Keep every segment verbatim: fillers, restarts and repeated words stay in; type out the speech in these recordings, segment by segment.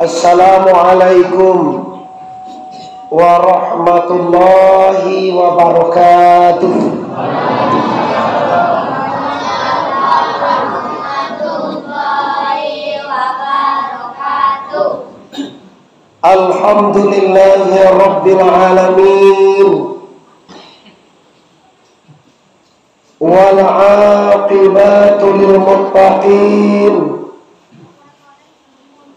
Assalamualaikum warahmatullahi wabarakatuh. Alhamdulillahi rabbil alamin. Wal aqibatu lil muttaqin.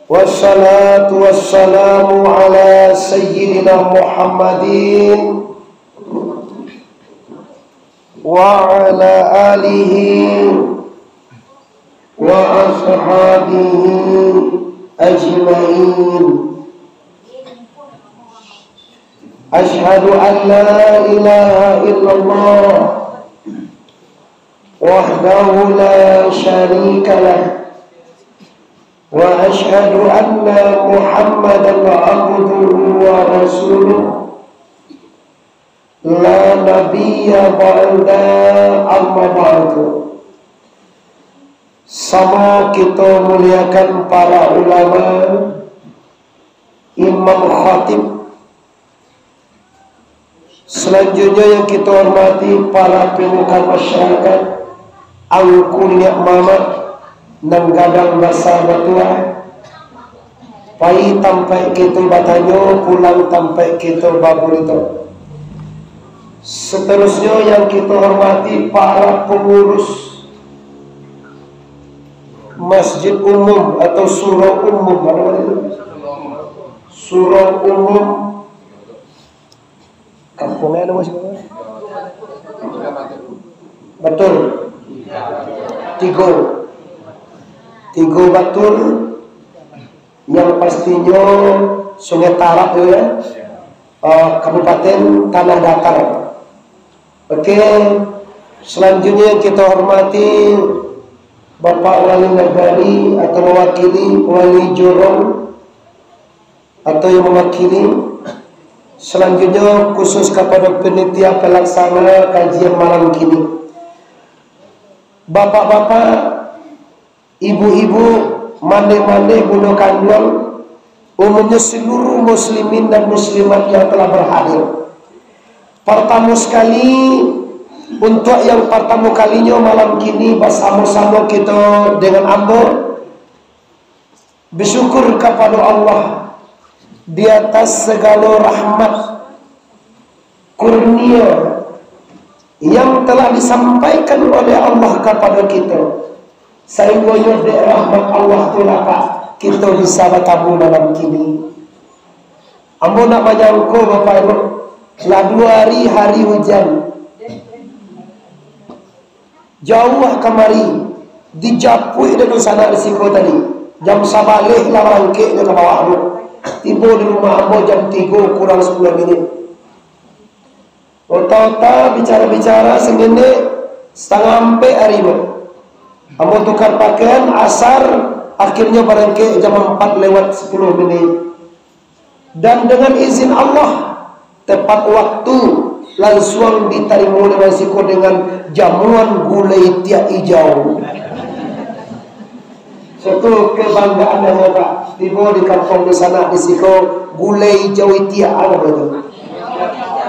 Wassalatu wassalamu ala sayyidina Muhammadin wa ala alihi wa ashabihi ajma'in. Asyhadu an la ilaha illallah wahdahu la syarika lah, wa asyhadu anna Muhammadan abduhu wa rasuluh, la nabiyya ba'da, amma ba'du. Sama kito muliakan para ulama, imam khatib. Salanjuiknyo yang kito hormati para pemuka masyarakat, angku niniak mamak nan gadang basa batuah, pai tampaik kito batanyo, pulang tampaik kito baburito. Saterusnyo yang kito hormati para pangurus masjid umum atau surau umum, apa nama itu? Surau umum Kampuang ai namo siko? Batur. Tigo. Tigo Batur, yang pastinyo Sungai Tarab tu, ya. Eh, Kabupaten Tanah Datar. Oke, selanjutnya yang kita hormati Bapak Wali Nagari atau mewakili Wali Jorong atau yang mewakili. Selanjutnya, khusus kepada panitia pelaksana kajian malam kini, bapak-bapak, ibu-ibu, mandeh-mandeh, bundo kanduang, umumnya seluruh muslimin dan muslimat yang telah berhadir. Pertama sekali, untuk yang pertama kalinya malam kini bersama-sama kita dengan ambo, bersyukur kepada Allah di atas segala rahmat, kurnia yang telah disampaikan oleh Allah kepada kita, sehingga dek rahmat Allah tu lah, Pak, kita bisa bertemu malam kini. Ambo nak manyangko, Bapak Ibu, lah dua hari, hari hujan. Jauah kamari, dijapuik dek dunsanak di siko tadi. Jam sabaleh lah barangkeknyo ka bawah tu. Tibo di rumah ambo jam tigo kurang sapuluah minit. Ota-ota bicara-bicara sangenek, satangah ampek hari tu. Ambo tukar pakaian, asar, akhirnyo barangkek jam ampat lewat sapuluah minit. Dan dengan izin Allah, tepat waktu, lansuang ditarimo dek siko dengan jamuan gulai tiak ijau. Satu kebanggaan ambo, Pak. Tibo di kampuang dunsanak di siko, gulai ijau itiak, apo itu?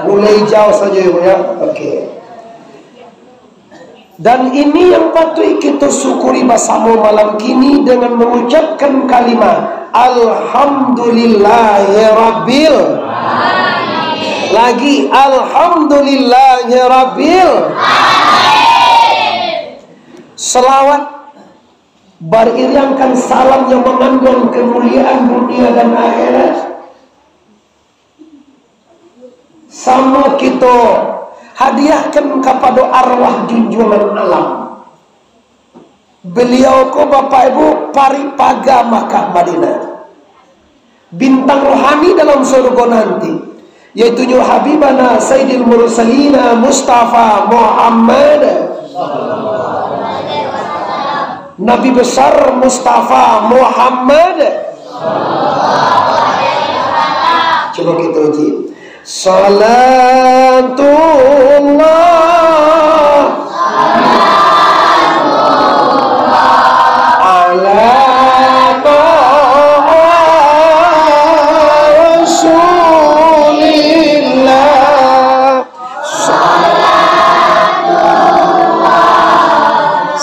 Gulai ijau sajo, ya, Pak, ya? Oke. Dan ini yang patuik kita syukuri basamo malam kini dengan mengucapkan kalimah, "Alhamdulillahirabbil." Lagi, "Alhamdulillahirabbil." Salawat beriringkan salam yang mengandung kemuliaan dunia dan akhirat, sama kita hadiahkan kepada arwah junjungan alam. Beliau ko, Bapak Ibu, paripaga Makkah Madinah, bintang rohani dalam surga nanti, yaitunyo Habibana Sayyidil Mursalina Mustafa Muhammad, Nabi Besar Mustafa Muhammad. Cuba kita uji. Salatullah ala Taha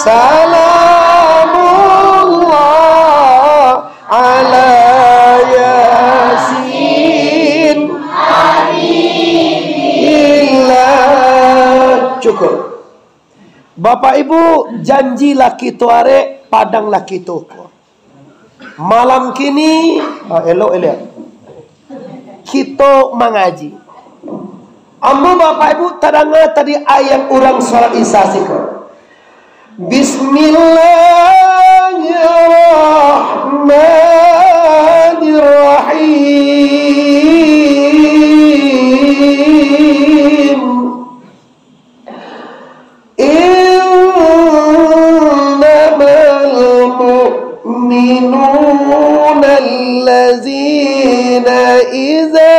Salamullah ala Yasin. Illa. Cukup. Bapak Ibu, janji lah kito arek, padang lah kito ukur. Malam kini, ah, elok, elok. Kito mangaji. Ambo, Bapak Ibu, tadanga tadi ayat urang surat Isya siko. Bismillahirrahmanirrahim. إنما المؤمنون الذين إذا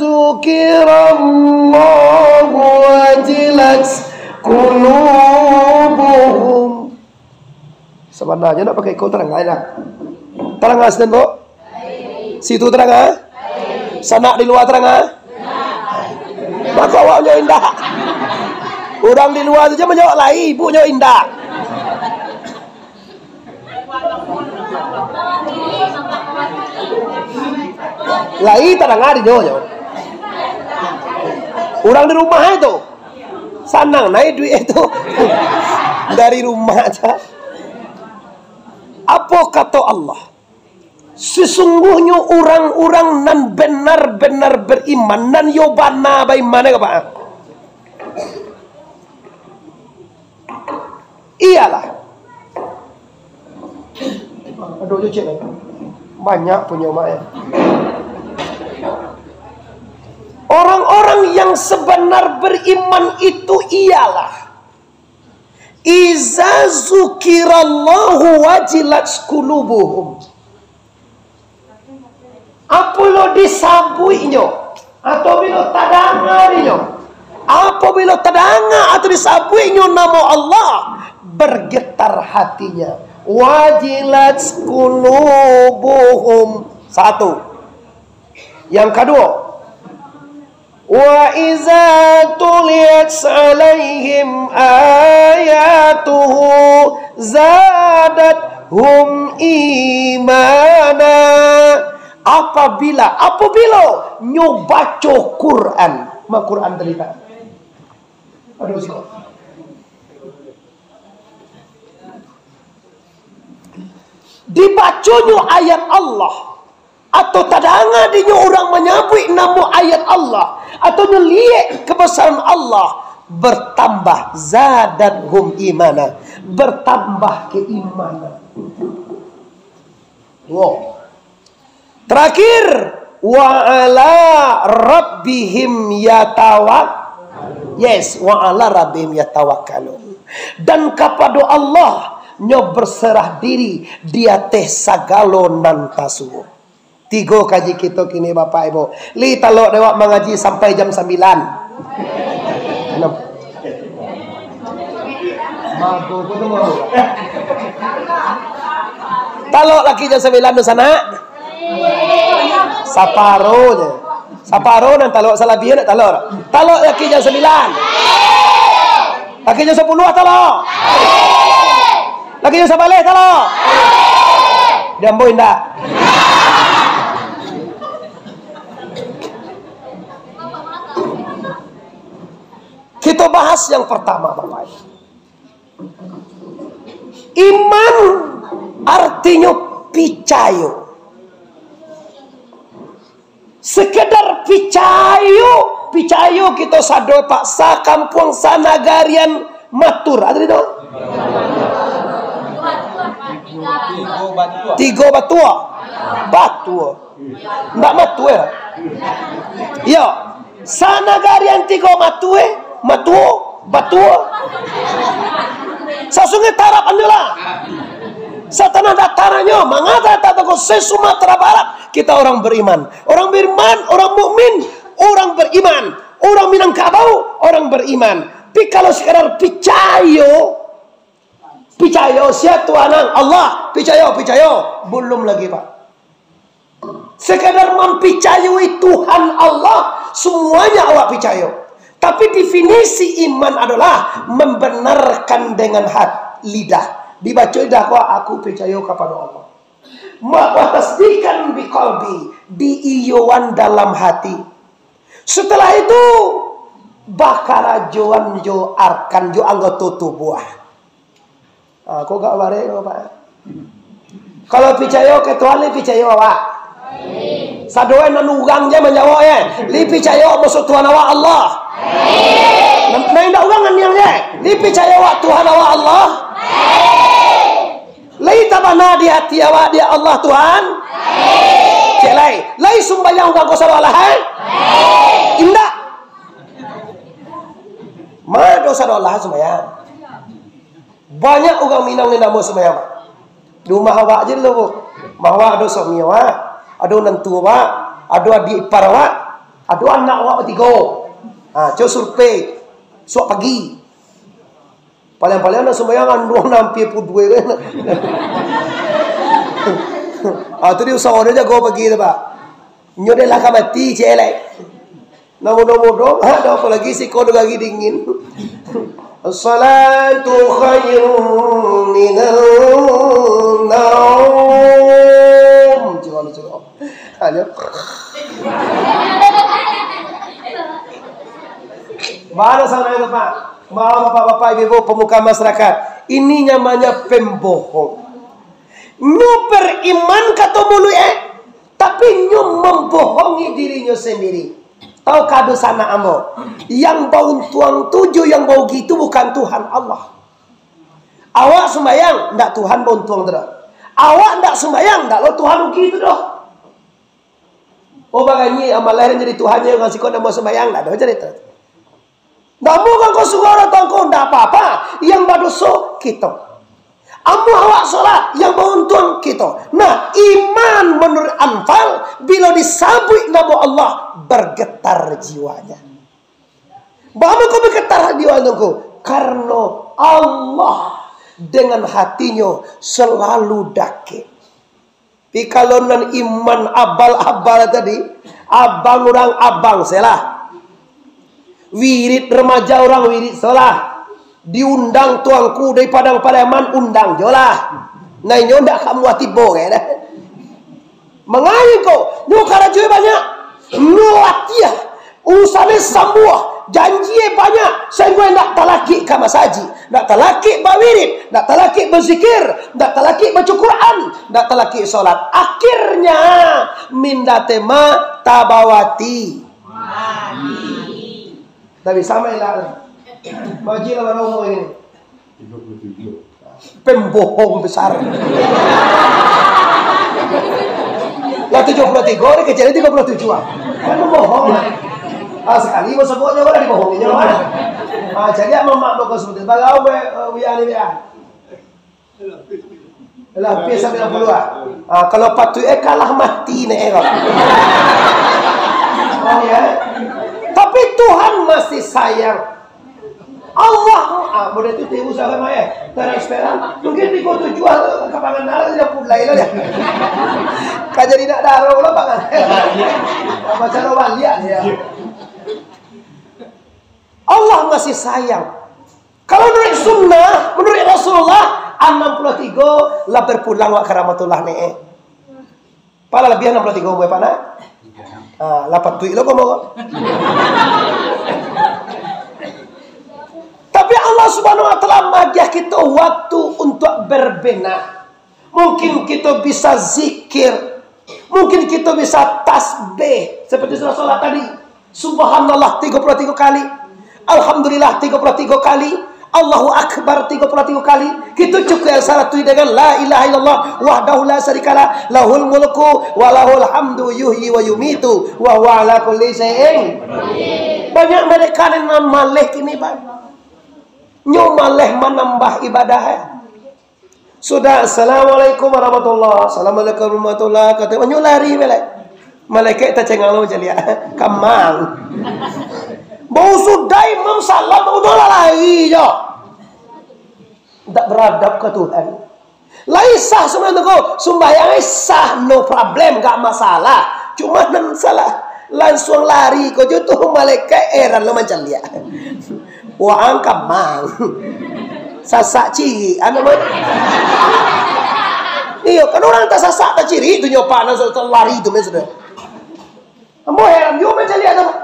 ذكر الله وجلت قلوبهم. Sabananyo nak pakai ko tarang, indak? Tarang, Asnan, Bo? Situ tarang, ah? Sanak di lua tarang, ah? Mako awak nyo indak. Urang di lua tu je manjawab lai, ibu nyo indak. Lai tarang di nyo, nyo. Urang di rumah tu. Sanang naiak duit tu. Dari rumah aja. Apo kato Allah? Sesungguhnyo urang-urang nan benar-benar beriman, nan yo bana baiman, ka, Pak? Iyalah. Aduh, cucik, eh. Banyak punyo mak, eh. Orang-orang yang sebenar beriman itu ialah Iza zukirallahu wajilat qulubuhum. Apabilo disabuiknyo, atau bilo tadanga dinyo, apabilo tadanga atau disabuiknyo namo Allah, bergetar hatinya. Wajilat qulubuhum. Satu. Yang kaduo, wa iza tuliyat alaihim ayatuhu zadathum imana. Apabila, apabilo nyo baco Quran, ma Quran tadi tak? Aduh, siko. Dibaconyo ayat Allah, atau tadanga dinyo urang manyabuik namo ayat Allah, atau nyo liek kebesaran Allah, bertambah, zadathum imana, bertambah keimanan. Wow. Terakhir, wa ala rabbihim yatawak-, yes, wa ala rabbihim yatawakkalun. Dan kapado Allah nyo berserah diri di ateh sagalo nan tasuo. Tigo kaji kito kini, Bapak Ibu. Lai talok dek awak mangaji sampai jam sambilan. Anam. Talok lagi jam sambilan tu, sanak. Saparo je. Saparo nan talok, salabiah nak talok. Talok lagi jam sambilan. Lagi jam sapuluah talok. Lagi jam sabaleh talok. Di ambo indak. Kito bahas yang pertama, Bapak Ibu. Iman artinyo picayo. Sekedar picayo, picayo kito sado, Pak, sakampuang sanagarian matur. Ado di tu? Tigo batua. Batua. Ndak matua, eh? Iyo. Sanagarian tigo matua, eh? Matua, batua. Sasungai Tarab anyo lah. Satanah datarannyo, mangata tatago se-Sumatera Barat, kita orang beriman. Orang beriman, orang mukmin, orang beriman. Orang Minangkabau, orang beriman. Tapi kalau sekadar picayo, picayo sia Tuhan ang? Allah, picayo, picayo. Belum lagi, Pak. Sekadar mampicayoi Tuhan Allah, semuanya awak picayo. Tapi definisi iman adalah membenarkan dengan hat-, lidah. Dibaco lidah ko, aku picayo kapado Allah. Ma-, watasdikan biqalbi, diiyoan dalam hati. Setelah itu, bakarajoan jo arkan, jo anggoto tubuah. Ah, ko gak barek ko, Pak. Kalau picayo ka Tuhan, lai picayo awak. Sadoe nan urang je manjawab, eh. Lai picayo masuak Tuhan awak Allah. Nan, nan indak urang naniang je. Lai picayo awak Tuhan awak Allah. Lai tabana di hati awak di Allah Tuhan. Cek lai. Lai sumbayang urang ko sadolah, eh? Indak. Ma dosa dolah sumbayang. Banyak urang Minang ni namo sumbayang, Pak. Di rumah awak je dulu, Bu. Rumah awak ado suami awak, ado nantu awak, ado adik ipar awak, ado anak awak batigo. Ha, cubo survei. Suak pagi. Paling-paling anak sumbayang anduang nan ampia puluah duo kan. Ah, tu di usaho dia jago pagi tu, Pak. Nyo deh lah ka mati, cek elek. Nah, mudo-mudo, ha, ado apo lagi siko tu lagi dingin. As-salatu khairun minan naum. Cubo, cubo. Hanya. Mana sana itu, Pak? Mau bapak-bapak, ibu-ibu, pemuka masyarakat. Ini namanya pembohong. Nyo beriman kato muluik, eh, tapi nyo mambohongi dirinyo sandiri. Tahu kado sanak ambo? Yang bauntuang tu jo yang baugi tu bukan Tuhan Allah. Awak sumbayang, ndak Tuhan bauntuang tu doh. Awak ndak sumbayang, ndak lo Tuhan ugi tu doh. Oh, bagani amalai jadi Tuhan je, urang siko namo sumbayang, ndak ado carito. Namo urang ko suruah datang ko, ndak apa-apa. Yang badoso kito. Amuah awak solat, yang bauntuang kito. Nah, iman menurut Anfal, bilo disabuik namo Allah, bergetar jiwanya. Baa mangko bergetar jiwa tu? Karano Allah dengan hatinyo selalu dakek. Tapi kalau nan iman abal-abal tadi, abang urang abang selah. Wirid remaja urang wirid selah. Diundang tuanku dari Padang Pariaman, undang jo lah. Nah, inyo ndak ka muah tibo, kan? Mangaji ko, nyo karajo banyak. Nyo latiah. Urusan sambuah, janji banyak, sahinggo indak talakik ka masajik, indak talakik bawirid, indak talakik bazikir, indak talakik baca Quran, indak talakik solat. Akhirnya, minda tema tabawati. Tapi sama elak lah. Maji lah barang umur ini. Pembohong besar. Lah tujuh puluh tiga, dia kecil tiga puluh tujuh ah. Kan pembohong lah. Ah, sekali mau sebutnya orang dibohonginya orang. Ah, jadi mamak bakal sebut. Balau be, eh, wian ni wian. Lah, pi sampai enam puluh ah. Ah, kalau patuik eh kalah mati nih eh kau. Oh ya. Tapi Tuhan masih sayang. Allah, ah, model tu tiru salah mah, eh. Transferan. Mungkin di kota jual kapangan dalam dia pulai lah dia. Kan jadi nak darah lah pangan. Macam lo baliak dia. Allah masih sayang. Kalau menurut sunnah, menurut Rasulullah, enam puluh tiga lah berpulang wak karamatullah ni, eh. Pala labiah enam puluh tiga umur, Pak, nak? Ah, lapan tuik lo komo. Tapi Allah Subhanahu wa Taala magiah kita waktu untuk berbenah. Mungkin kita bisa zikir, mungkin kita bisa tasbih seperti surah salat tadi. Subhanallah tiga puluh tiga kali. Alhamdulillah tiga puluh tiga kali. Allahu Akbar tiga puluh tiga kali. Kita cukup yang satu dengan la ilaha illallah wahdahu la syarikalah, lahul mulku wa lahul hamdu yuhyi wa yumitu wa huwa ala kulli syai'in. Banyak mereka yang maleh kini, Bang. Nyo maleh manambah ibadah, eh. Sudah, "Assalamualaikum warahmatullah, assalamualaikum warahmatullah," kato, nyo lari balik. Malaikat tacengang lo macam liak, kamang. Bau sudah imam salam, udah lah lari jo. Tak beradab ka Tuhan. Lai sah sumbayang tu ko, sumbayang sah, no problem, gak masalah. Cuma nan salah, langsuang lari ko jo tu, malaikat heran lo macam liak. Wah, kamang. Sasak cirik, anu mah. Iyo, kan urang tasasak, tacirik tu nyo, Pak, nan sa-, lari tu, men, sudah. Ambo heran juo mancaliak tu, Pak.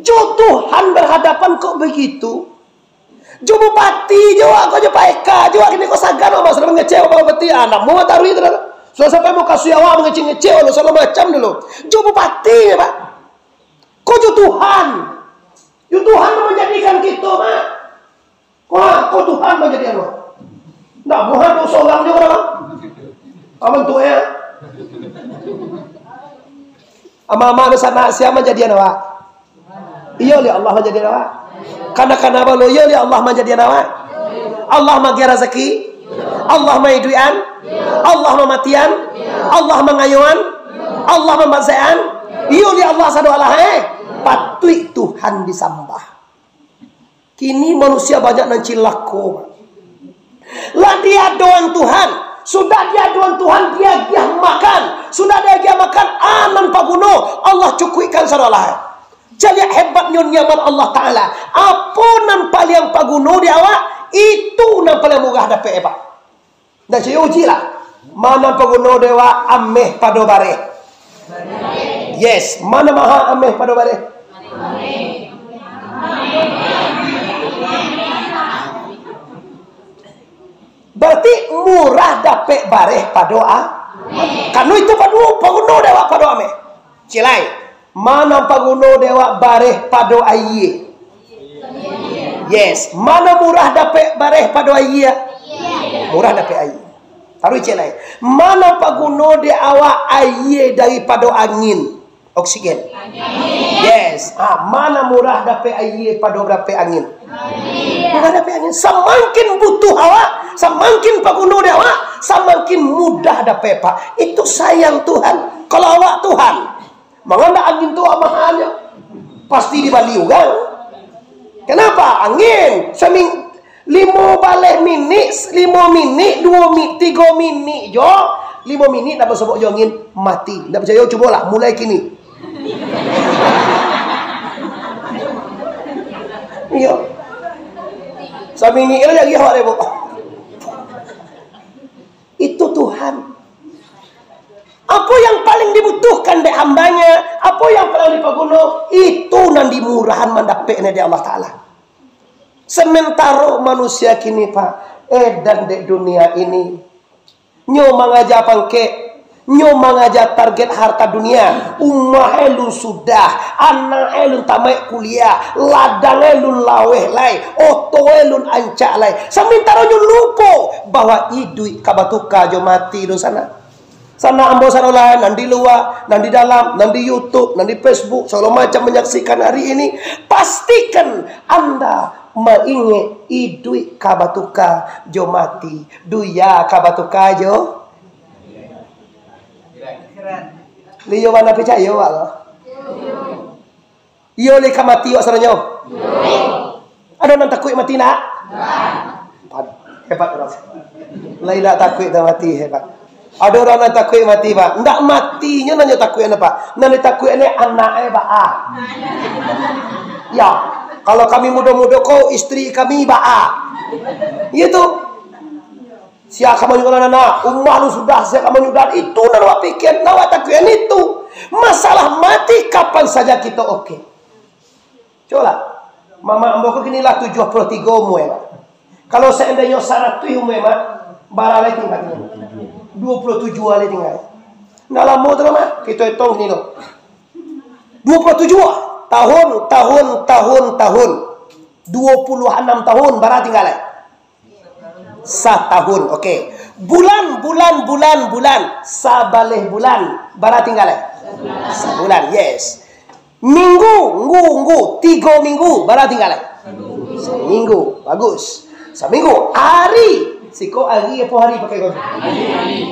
Jo Tuhan berhadapan kok begitu? Jo bupati jo, ko jo Pak Eka jo, kini ko sagan, Pak, sudah mangecek Pak Bupati, ah, namo mataruih tu dah. Sudah sampai mau kasuih awak mangecek-ngecek, lo, sagalo macam dulu. Jo bupati, Pak. Ko jo Tuhan. Jo Tuhan manjadikan kito, Pak. Wah, ko Tuhan manjadian awak. Ndak muha tu sorang jo, Pak. Aman tu, ya. Ama-ama di sana, sia manjadian awak? Iyo, dek Allah manjadian awak. Kana-kana balo, iyo, dek Allah manjadian awak. Allah maagiah razaki, Allah maiduikan, Allah mamatian, Allah mangayoan, Allah mambansakan. Iyo, dek Allah sado alah, eh. Patuik Tuhan disambah. Kini manusia banyak nan cilako, Pak. Lah diadoan Tuhan, sudah diadoan Tuhan, diagiah makan, sudah diagiah makan, a nan paguno, Allah cukuikkan sado alah. Caliak hebatnyo nikmat Allah Ta'ala. Apo nan paliang paguno di awak, itu nan paliang murah dapek, Pak. Ndak, cubo uji lah. Ma nan paguno dek awak ameh pado bareh? Yes, ma nan maha ameh pado bareh? Berarti murah dapek bareh pado a-, karano itu pado paguno dek awak pado ameh. Cilai. Ma nan paguno dek awak bareh pado ayie? Yes. Ma nan murah dapek bareh pado ayie? Murah dapek ayie. Taruih cek lai. Ma nan paguno dek awak ayie daripado angin? Oksigen. Yes. Ha, ma nan murah dapek ayie pado dapek angin? Murah dapek angin. Samangkin butuh awak, samangkin paguno dek awak, samangkin mudah dapek, Pak. Itu sayang Tuhan. Kalau awak Tuhan, Mangana angin tu mahanyo, pasti dibali urang. Kenapa? Angin. Saming-, limo baleh minik, limo minik, duo mi-, tigo minik jo, limo minik nak basobok jo angin, mati. Ndak picayo, cubolah, mulai kini. Iyo. Saminik lah jadi awak deh, Bu. Itu Tuhan. Apo yang paling dibutuhkan dek hambanya, apo yang paling dipaguno, itu nan dimurahan mandapeknyo dek Allah Ta'ala. Sementaro manusia kini, Pak, edan dek dunia ini. Nyo mangaja pangkek, nyo mangaja target harta dunia. Umah e lun sudah, anak e lun tamaik kuliah, ladang e lun laweh lai, oto e lun ancak lai. Samantaro nyo lupo bahwa iduik ka batuka jo mati tu sanak. Sanak ambo sadolah, nan di lua, nan di dalam, nan di YouTube, nan di Facebook, sagalo macam manyaksikan hari ini, pastikan anda maingek iduik ka batuka jo mati, dunia ka batuka jo. Liyo bana picayo awak lo. Iyo lai ka mati awak sadonyo? Ado nan takuik mati ndak? Pad-, hebat urang. Lai ndak takuik dah mati, hebat. Ado urang nan takuik mati, Pak. Ndak matinyo nan nyo takuik, Pak. Nan ditakuik ni anak e, Pak. Ah. Ya, kalau kami mudo-mudo ko, istri kami, Pak. Ah. Iyo tu. Sia ka manyudah anak, umah lu sudah, sia ka manyudah, itu nan awak pikia, nan awak takuikan itu. Masalah mati kapan saja kito oke. Cubolah, mamak ambo ko kini lah tujuah puluah tigo umua, Pak. Kalau seandainyo saratuih umua, Mak, bara lai tingga? Duo puluah tujuah lai tingga. Ndak lamo tu lah, Mak, kito etong kini tu. Duo puluah tujuah tahun, tahun, tahun, tahun. Duo puluah anam tahun, bara tingga lai? Satahun, oke. Bulan, bulan, bulan, bulan. Sabaleh bulan. Bara tingga lai? Sabulan, yes. Minggu, nggu, nggu. Tigo minggu. Bara tingga lai? Saminggu. Bagus. Saminggu. Ari. Siko ari apo hari pakai ko?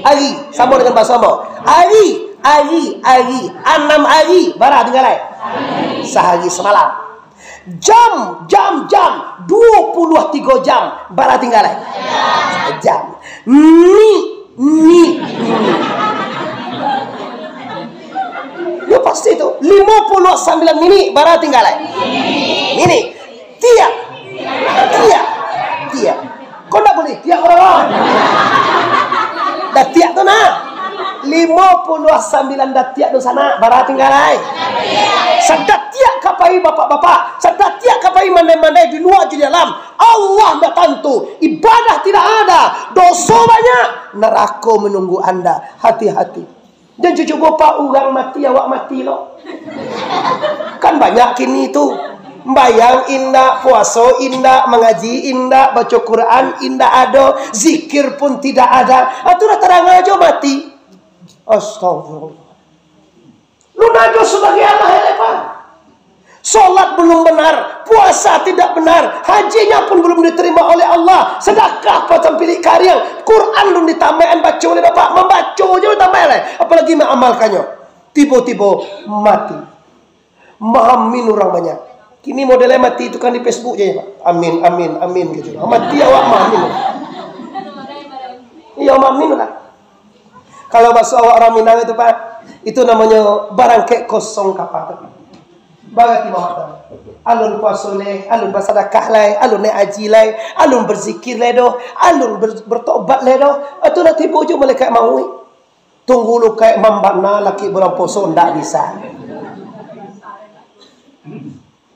Ari. Samo dengan bahaso ambo. Ari, ari, ari. Anam ari. Bara tingga lai? Sahari samalam. Jam, jam, jam, duo puluah tigo jam, bara tingga lai? Sajam. Minik, minik, minik. Yo pasti tu, limo puluah sambilan minik, bara tingga lai? Minik. Tiak, tiak, tiak. Kok ndak Datiak urang. Datiak tu nah. Limo puluah sambilan datiak tu sanak, bara tingga lai. Sadatiak ka pai bapak-bapak, sadatiak ka pai mandai-mandai di lua jo di dalam. Allah ndak tantu, ibadah tidak ada, doso banyak, narako menunggu anda. Hati-hati. Jan cubo, Pak, urang mati, awak mati lo. Kan banyak kini tu. Sumbayang indak, puaso indak, mangaji indak, baco Quran indak ado, zikir pun tidak ada. Ah, tu lah tarang ajo mati. Astagfirullah. Lu nado sabagai Allah, ya, Pak? Solat belum benar, puasa tidak benar, hajinya pun belum diterima oleh Allah, sedekah pacang pilik kariang, Quran belum ditamakan baco oleh bapak, mambaco je ditamakan lai, apalagi maamalkannyo. Tibo-tibo mati. Maamin urang banyak. Kini modelnya mati tu kan di Facebook je, Pak. Amin, amin, amin gitu. Mati awak maamin. Iyo, maamin lah. Kalau baso awak urang Minang itu, Pak, itu namonyo barangkek kosong kapa tu. Barati mawatan. Alun puaso lai, alun basadakah lai, alun naiak aji lai, alun berzikir lai doh, alun ber-, bertobat lai doh. Itu lah tibo jo malaikat mauik. Tunggu lu kayak mambana laki bulan puaso ndak bisa.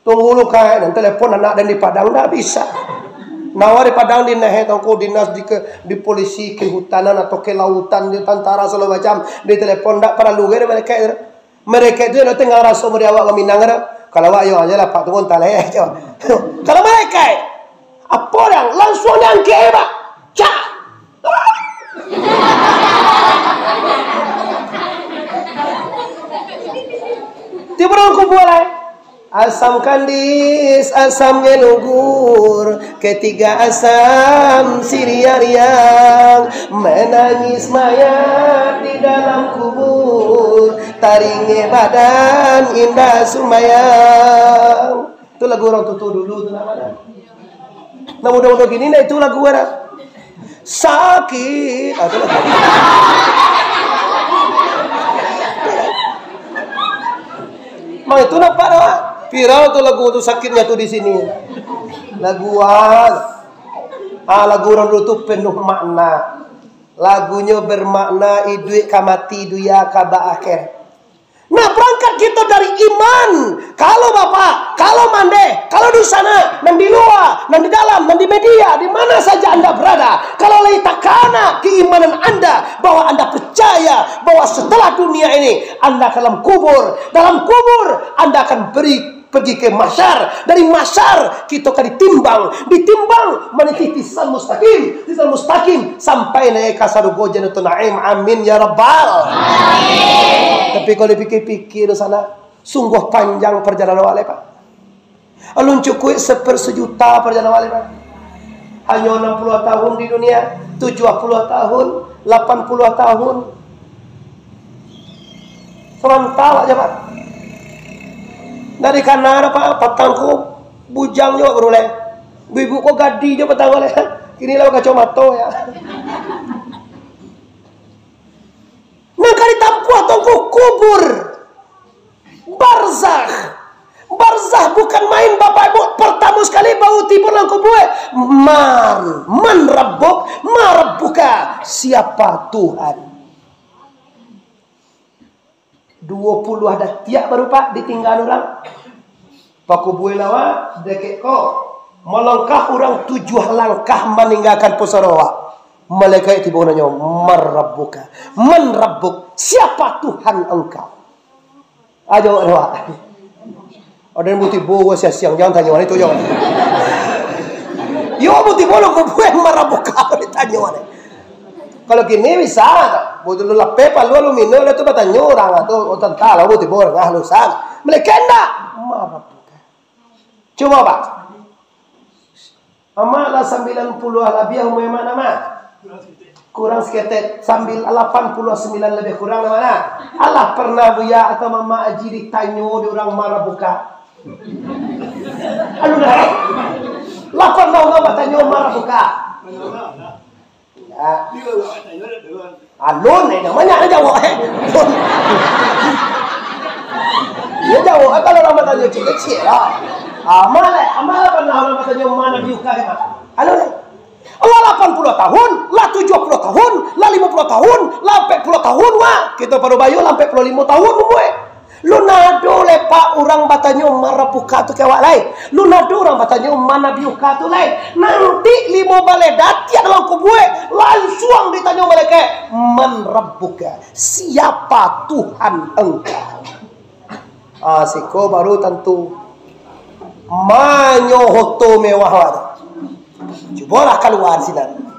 Tunggu lu kayak, nan telepon anak den di Padang, ndak bisa. Nawa di Padang, di neh tongko dinas di ke, di polisi kehutanan atau kelautan, di tentara segala macam, di telepon, ndak paralu ge mereka itu. Mereka itu yang tinggal raso mari awak ka Minang tu. Kalau awak yo aja lah, Pak, tunggu entah lah, eh, jo. Kalau mereka, eh, apo dang, langsuang diangkek, eh, Pak. Cak. Tibo dalam kubua lai. Asam kandis, asam ngelugur, ketiga asam siriang-riang, menangis mayat di dalam kubur, taringeh badan indak sumbayang. Tu lagu urang tuo-tuo dulu tu namo dah. Nah, mudo-mudo kini ndak itu lagu dah. Sakit. Ah, tu lagu. Mang itu nampak dah, Pak? Viral tu lagu tu, sakitnya tu di sini. Lagu ah. Ah, lagu urang dulu tu penuh makna. Lagunyo bermakna iduik ka mati, dunia ka baakhir. Nah, berangkat kita dari iman. Kalau bapak, kalau mandeh, kalau di sana, nan di luar, nan di dalam, nan di media, di mana saja anda berada, kalau lai takana keimanan anda, bahwa anda percaya bahwa setelah dunia ini, anda akan dalam kubur, dalam kubur, anda akan beri, pergi ke mahsyar, dari mahsyar, kita akan ditimbang, ditimbang, maniti tizan mustaqim, tizan mustaqim, sampai naiak ka sarugo Jannatul Naim. Amin, ya Rabbal. Amin. Tapi kalau dipikir-pikir di sana, sungguh panjang perjalanan awak lai, Pak. Alun cukuik sepersejuta perjalanan awak lai, Pak. Hanyo enam puluh tahun di dunia, tujuh puluh tahun, lapan puluh tahun. Samanta awak je, Pak. Dari kana dah, Pak, patang ko bujang jo baru lai. Ibu-ibu ko gadih jo patang ko lai. Kini lah bakacomato ya. Nan ka ditampuah tu ngku kubur. Barzakh. Barzakh bukan main, Bapak Ibu. Partamo sakali baru tibo dalam kubur, eh. Man, man rabbuk, ma rabbuka. Siapa Tuhan? Duo puluah datiak baru, Pak, ditinggaan urang. Pakubua lawa, dakek ko. Malangkah urang tujuah langkah maninggakan pusaro awak. Malaikat tibo nanyo, "Man rabbuka? Man rabbuk? Siapa Tuhan engkau?" Ajo awak. Ada nan butibo gua siang-siang, jangan tanyo itu, jangan. Yo, butibo lo kubua, "Man rabbuka?" ditanyo ni. Kalau kini bisa, butul lapeh palu aluminium dah tu batanyo urang tu, oh, tantang lah, butibo urang, ah, lusan. Malaikat ndak? "Man rabbuka?" Cubo, Pak. Amak lah sambilan puluah labiah umua amak, Amak. Kurang saketek, sambil lapan puluah sambilan labiah kurang, Amak, nah. Alah pernah Buya atau Mamak Aji ditanyo di urang, "Man rabbuka?" Alun dah. Lah pernah urang batanyo, "Man rabbuka?" Ya. Alun, eh, banyak lah jawab, eh. Dia jawab, eh, kalau urang batanyo kecil-kecil lah. Amak, eh, Amak lah pernah urang batanyo, "Man nabiyuka?" Amak. Alun, eh. Allah lapan puluah tahun, lah tujuah puluah tahun, lah limo puluah tahun, lah ampek puluah tahun, wak. Kito pado bayo lah ampek puluah limo tahun umua. Lu nado le, Pak, urang batanyo, "Man rabbuka?" tu ka awak lai. Lu nado urang batanyo, "Man nabiyuka?" tu lai. Nanti limo baleh datiak dalam kubua, lansuang ditanyo malaikat, "Man rabbuka?" Siapa Tuhan engkau? Ah, siko baru tantu. Manyo hoto mewah wak tu. Cubolah kalua sinan.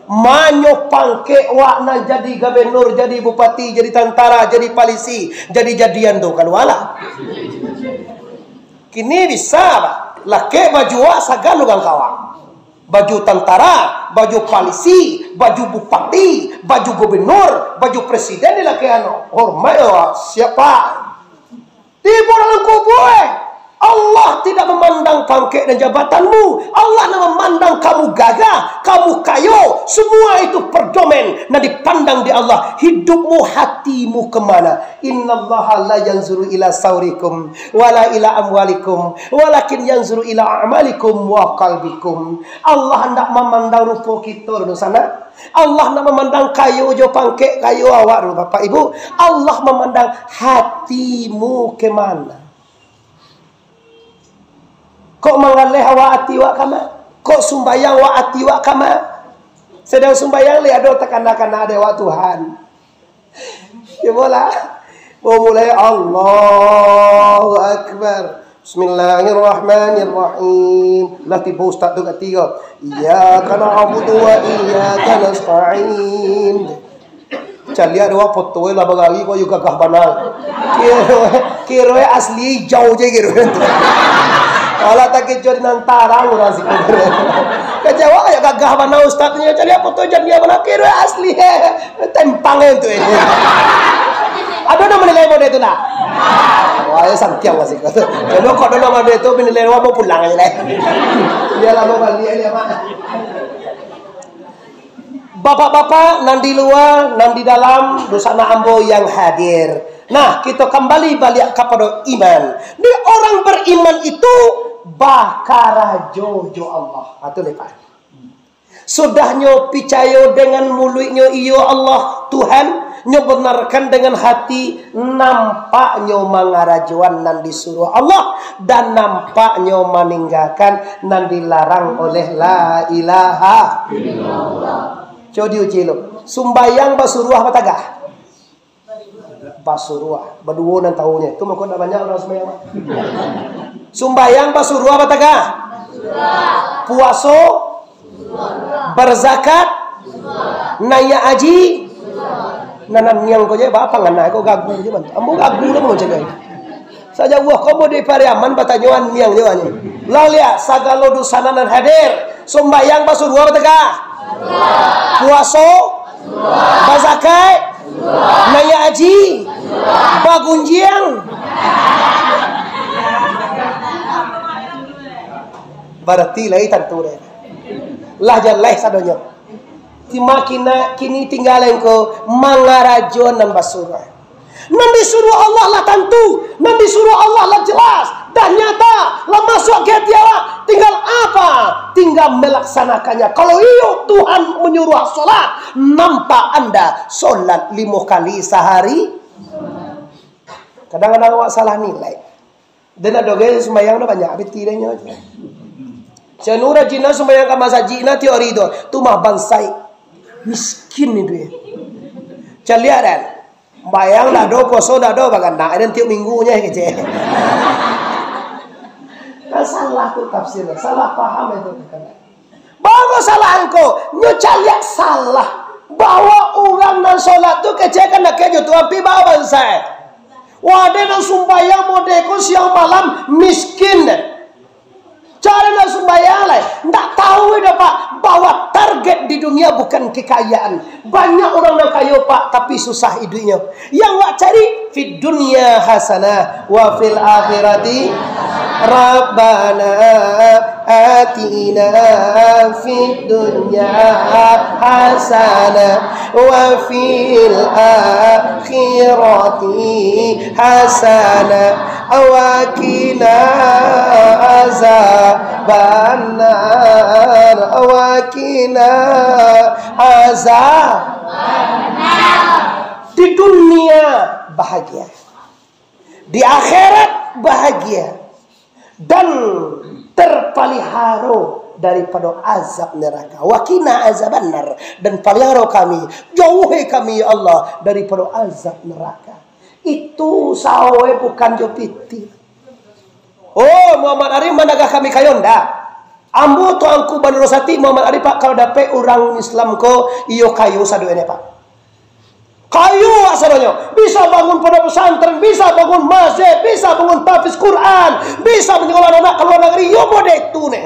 Manyo pangkek wak nan jadi gubernur, jadi bupati, jadi tantara, jadi polisi, jadi-jadian tu, kalualah. Kini bisa, Pak. Lakek baju wak sagalo gangkawang. Baju tantara, baju polisi, baju bupati, baju gubernur, baju presiden dilakek-an. Hormat yo, siapa? Tibo dalam kubua, eh. Allah tidak memandang pangkek dan jabatanmu. Allah nak memandang kamu gagah, kamu kayo. Semua itu perdomen nan dipandang di Allah. Hidupmu, hatimu kemana? Innallaha la yanzuru ila saurikum, wala ila amwalikum, walakin yanzuru ila a'malikum wa qalbikum. Allah hendak memandang rupo kito dulu sana. Allah nak mamandang kayo jo pangkek kayo awak dulu, Bapak Ibu. Allah mamandang hatimu ke mana. Kok mangaleh awak ati wak kama? Kok sumbayang wak ati wak kama? Sedang sumbayang le ado takana-kana dek awak Tuhan. Cubolah. Mau mulai, Allahu Akbar. Bismillahirrahmanirrahim. Lah tibo ustaz tu katigo. Iyyaka na'budu wa iyyaka nasta'in. Caliak dek awak foto lah bagari ko yo gagah bana. Kiro, kiro asli ijau je kiro. Alah, takijua di nan tarang urang siko. Kajawa yo gagah bana ustaz nyo, caliak foto jan dia bana, kiro asli. Tempang tu, eh. Ado nan manilai model tu, nah? Wah, yo santiang masih. Kalau kok ado nan model tu, manilai, wah, mau pulang aja lah. Biarlah mau balik aja, Pak. Bapak-bapak nan di lua, nan di dalam, dunsanak ambo yang hadir. Nah, kito kambali baliak kapado iman. Di orang beriman itu bakarajo jo Allah. Ha, tu lepas. Sudah nyo picayo dengan muluiknyo, iyo Allah Tuhan, nyo benarkan dengan hati, nampak nyo mangarajoan nan disuruah Allah, dan nampak nyo maninggakan nan dilarang oleh la ilaha illallah. Cubo diuji lu. Sumbayang basuruah batagah. Basuruah. Baduo nan tahunyo. Tu mako ndak banyak urang sumbayang. Sumbayang basuruah batagah. Puaso. Barzakat. Naiak haji. Nan niang ko je, baa pangana ko gagu je, man. Ambo gagu lah macam ni. Sajauah ko ambo di Pariaman batanyo an niang je, man. Lah liak, sagalo dunsanak nan hadir. Sumbayang basuruah batagah. Puaso. Bazakat. Naiak haji. Bagunjiang. Barati lai tantu deh. Lah jaleh sadonyo. Cuma kina, kini tingga lai ko mangarajo nan basuruah. Nan disuruah Allah lah tantu, nan disuruah Allah lah jelas, dah nyata, lah masuak ka ati awak. Tinggal apa? Tinggal melaksanakannya. Kalau iyo Tuhan manyuruah solat, nampak anda solat limo kali sahari. Kadang-kadang awak salah nilai. Den ado gai sumbayang dah banyak, piti dah nyo. Canu rajin lah sumbayang ka masajik nah tiok hari tu. Tu mah bansai. Miskin itu ya. Caliak dah. Bayang dah do, poso dah do, baganak. Dan tiok minggu nya kecek. Kan salah tu tafsir, salah paham itu. Baru salah angko, nyo caliak salah. Bahwa urang nan solat tu kecek kan nak kejo tu api bawa bansai. Wadah nan sumbayang model ko siang malam miskin deh. Cara nak sumbayang lai, ndak tahu dah, Pak, bahwa target di dunia bukan kekayaan. Banyak orang nan kayo, Pak, tapi susah iduiknyo. Yang wak cari, fid dunya hasanah, wa fil akhirati rabbana atina fid dunya hasanah, wa fil akhirati hasanah, Awakina azabannar, awakina azab. Di dunia bahagia, di akhirat bahagia, dan terpaliharo daripado azab neraka. Wakina azabannar, dan paliharo kami, jauhi kami, ya Allah, daripado azab neraka. Itu sawe bukan jo pitih. Oh, Muhammad Arif managah kami kayo, ndak. Ambo Tuanku Bandaro Sati, Muhammad Arif, Pak, kalau dapek urang Islam ko, iyo kayo sadoenyo, Pak. Kayo sadonyo, bisa bangun pondok pesantren, bisa bangun masjid, bisa bangun tahfiz Quran, bisa manyekolah anak ka luar nagari, iyo model itu neh.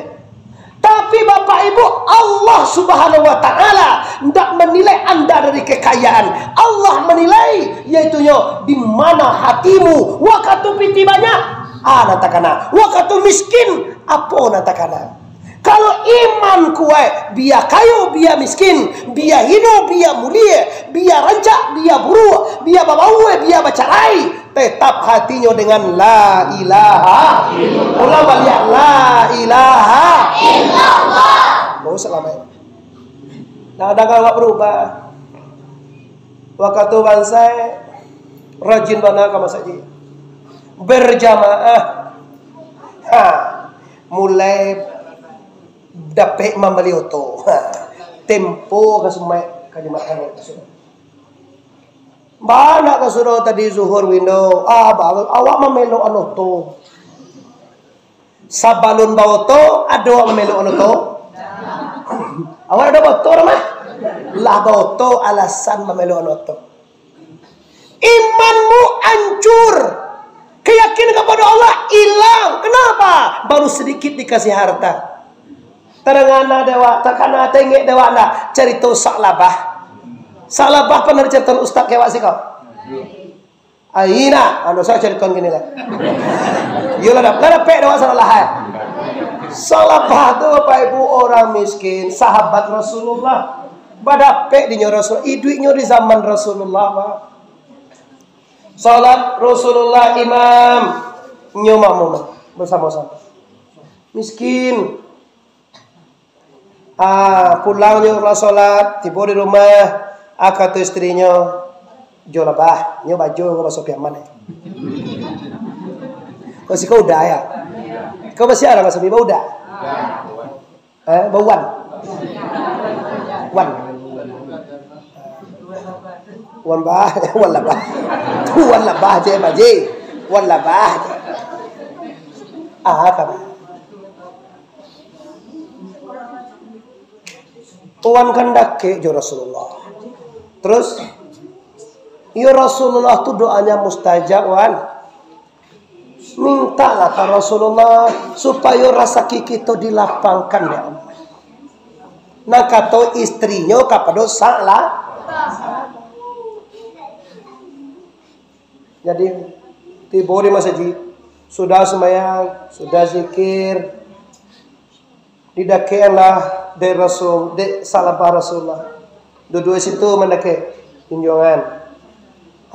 Tapi Bapak Ibu, Allah Subhanahu wa Ta'ala ndak menilai anda dari kekayaan. Allah menilai, yaitunyo di mana hatimu. Wakatu pitih banyak, a nan takana. Wakatu miskin, apo nan takana. Kalau iman kuaik, bia kayo, bia miskin, bia hino, bia mulie, bia rancak, bia buruak, bia babaua, bia bacarai, tetap hatinyo dengan la ilaha illallah. Ulang baliak, la ilaha illallah. Baru salamaik. Nah, kadang awak berubah. Wakatu bansaik, rajin bana ka masajik. Berjamaah. Ha, mulai dapek mambali oto. Ha, tempo ka Sumaik ka Jumaik. Bana ka surau tadi zuhur windo. Ah, ba-, awak mamelokan oto. Sabalun baoto, ado awak mamelokan oto? Awak ado baoto dah mah? Lah baoto alasan mamelokan oto. Imanmu ancur. Keyakinan kapado Allah ilang. Kenapa? Baru sedikit dikasih harta. Tadanga dek awak, takana tengek dek awak ndak? Carito Sa'labah. Sa'labah pernah dicaritoan ustaz ka awak siko? Aina, anu, sa caritoan kini lah. Iyo lah, dap-, lah dapek dek awak Sa'labah, eh. Sa'labah tu, Bapak Ibu, orang miskin, sahabat Rasulullah. Badapek dinyo Rasul, iduiknyo di zaman Rasulullah, Pak. Salat Rasulullah imam, nyo makmum bersamo-samo. Miskin. Ah, pulang nyo lah salat, tibo di rumah, ah, kato istrinyo, "Jo lah bah, nyo bajo ko baso piaman, eh." Kau siko udah ya? Kau masih arang sami ba udah? Eh, ba wan. Wan. Wan bah, wan lah bah. Wan lah bah je, baje. Wan lah bah. Ah, kabar. Wan kan dakek jo Rasulullah. Terus, yo Rasulullah tu doanya mustajab, Wan. Mintalah ka Rasulullah supayo rasaki kito dilapangkan, ya Allah. Nah, kato istrinyo kapado Sa'la. Jadi, tibo di masajik, sudah sumbayang, sudah zikir, didakeanlah dek Rasul, dek Sa'labah Rasulullah. Duduak situ mandakek, "Junjuangan,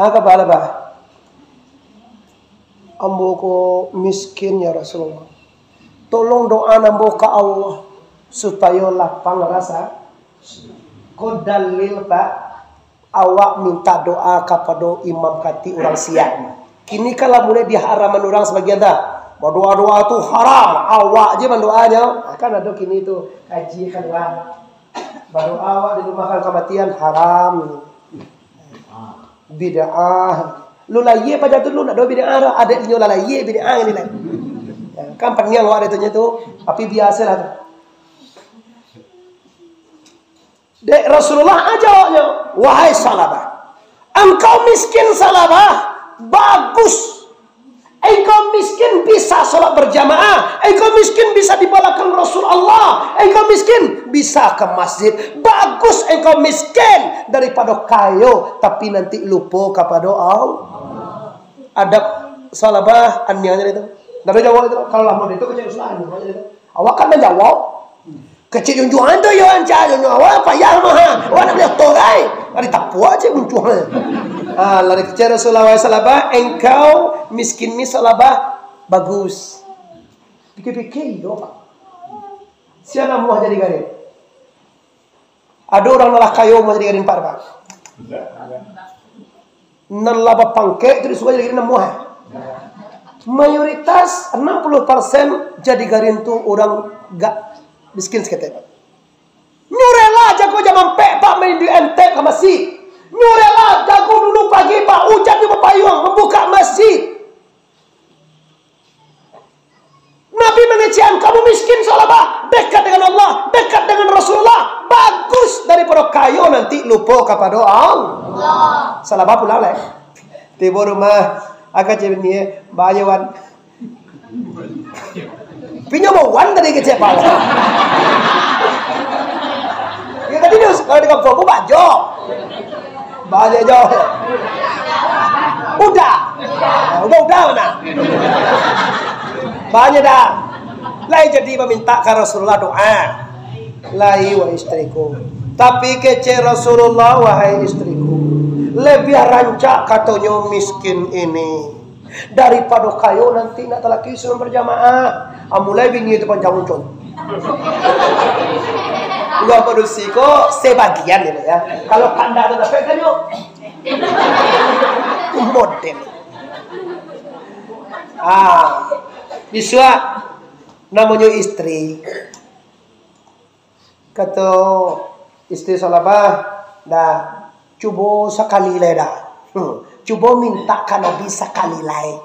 a kaba lah, bah? Ambo ko miskin, ya Rasulullah. Tolong doaan ambo ka Allah, supayo lapang rasa." Ko dalil, Pak, awak minta doa kapado imam katik urang Siak. Kini kan lah mulai diharaman urang sabagian dah. Badoa-doa tu haram, awak je mandoanyo. Kan ado kini tu, kaji kalua. Badoa awak di rumah kan kamatian, haram. Bid'ah. Lu layie paja tu lu, ndak ado bid'ah dah. Adaiknyo lah layie bid'ah ni lah. Ya, kan paniang awak ditunyo tu, tapi biasolah tu. Dek Rasulullah aja awaknyo, "Wahai Sa'labah, engkau miskin Sa'labah, bagus. Engkau miskin bisa salat berjamaah, engkau miskin bisa di balakang Rasulullah, engkau miskin bisa ke masjid. Bagus engkau miskin daripado kayo, tapi nanti lupo kapado Allah." Adab Sa'labah aniangnyo itu. Ndak ado jawab itu. Kalau lah model itu kecil Rasulullah, aniangnyo itu. Awak kan manjawab. Kecil junjuangan tu yo, anca junjuangan awak payah mah. Awak nak bali oto, gai. Ari tapuak cek muncuang. Ah, lah dikecek Rasulullah, "Wahai Salabah, engkau miskin ni, Salabah, bagus." Pikir-pikir, iyo, Pak. Sia namuah jadi garin. Ado urang nan lah kayo namuah jadi garin, Pak, Pak? Nan lah bapangkek tu disuruah jadi garin namuah. Mayoritas, anam puluh persen jadi garin tu urang gak miskin saketek, Pak. Nyo rela jago jam ampek, Pak, main di M T K masih. Nyo rela jago dulu pagi, Pak, ujan nyo bapayuang, mambuka masjid. Nabi mangecekan, "Kamu miskin, Salabah, dekat dengan Allah, dekat dengan Rasulullah, bagus daripado kayo nanti lupo kapado Allah." Salabah pulang lah. Tibo rumah, aka cewek ni, "Ba ajo, Wan." Pinyo mau Wan tadi kecek pala. Ya tadi dia kalau di kampung aku bajo. Bajo jo. Udah. Udah, udah mana? Banyak dah. Lai jadi meminta ka Rasulullah doa. Lai wa istriku. Tapi kecek Rasulullah, wahai istriku, lebih rancak katonyo miskin ini. Daripado kayo nanti nak talaki suruh berjamaah. Ah, mulai bini tu panjang uncun. Ulah padusi ko sebagian ya, ya. Kalau kanda tu dapat kan yo. Model. Ah, bisuak namonyo istri. Kato istri Salabah, "Dah, cubo sakali lai dah. Hmm, cubo minta ka Nabi sakali lai."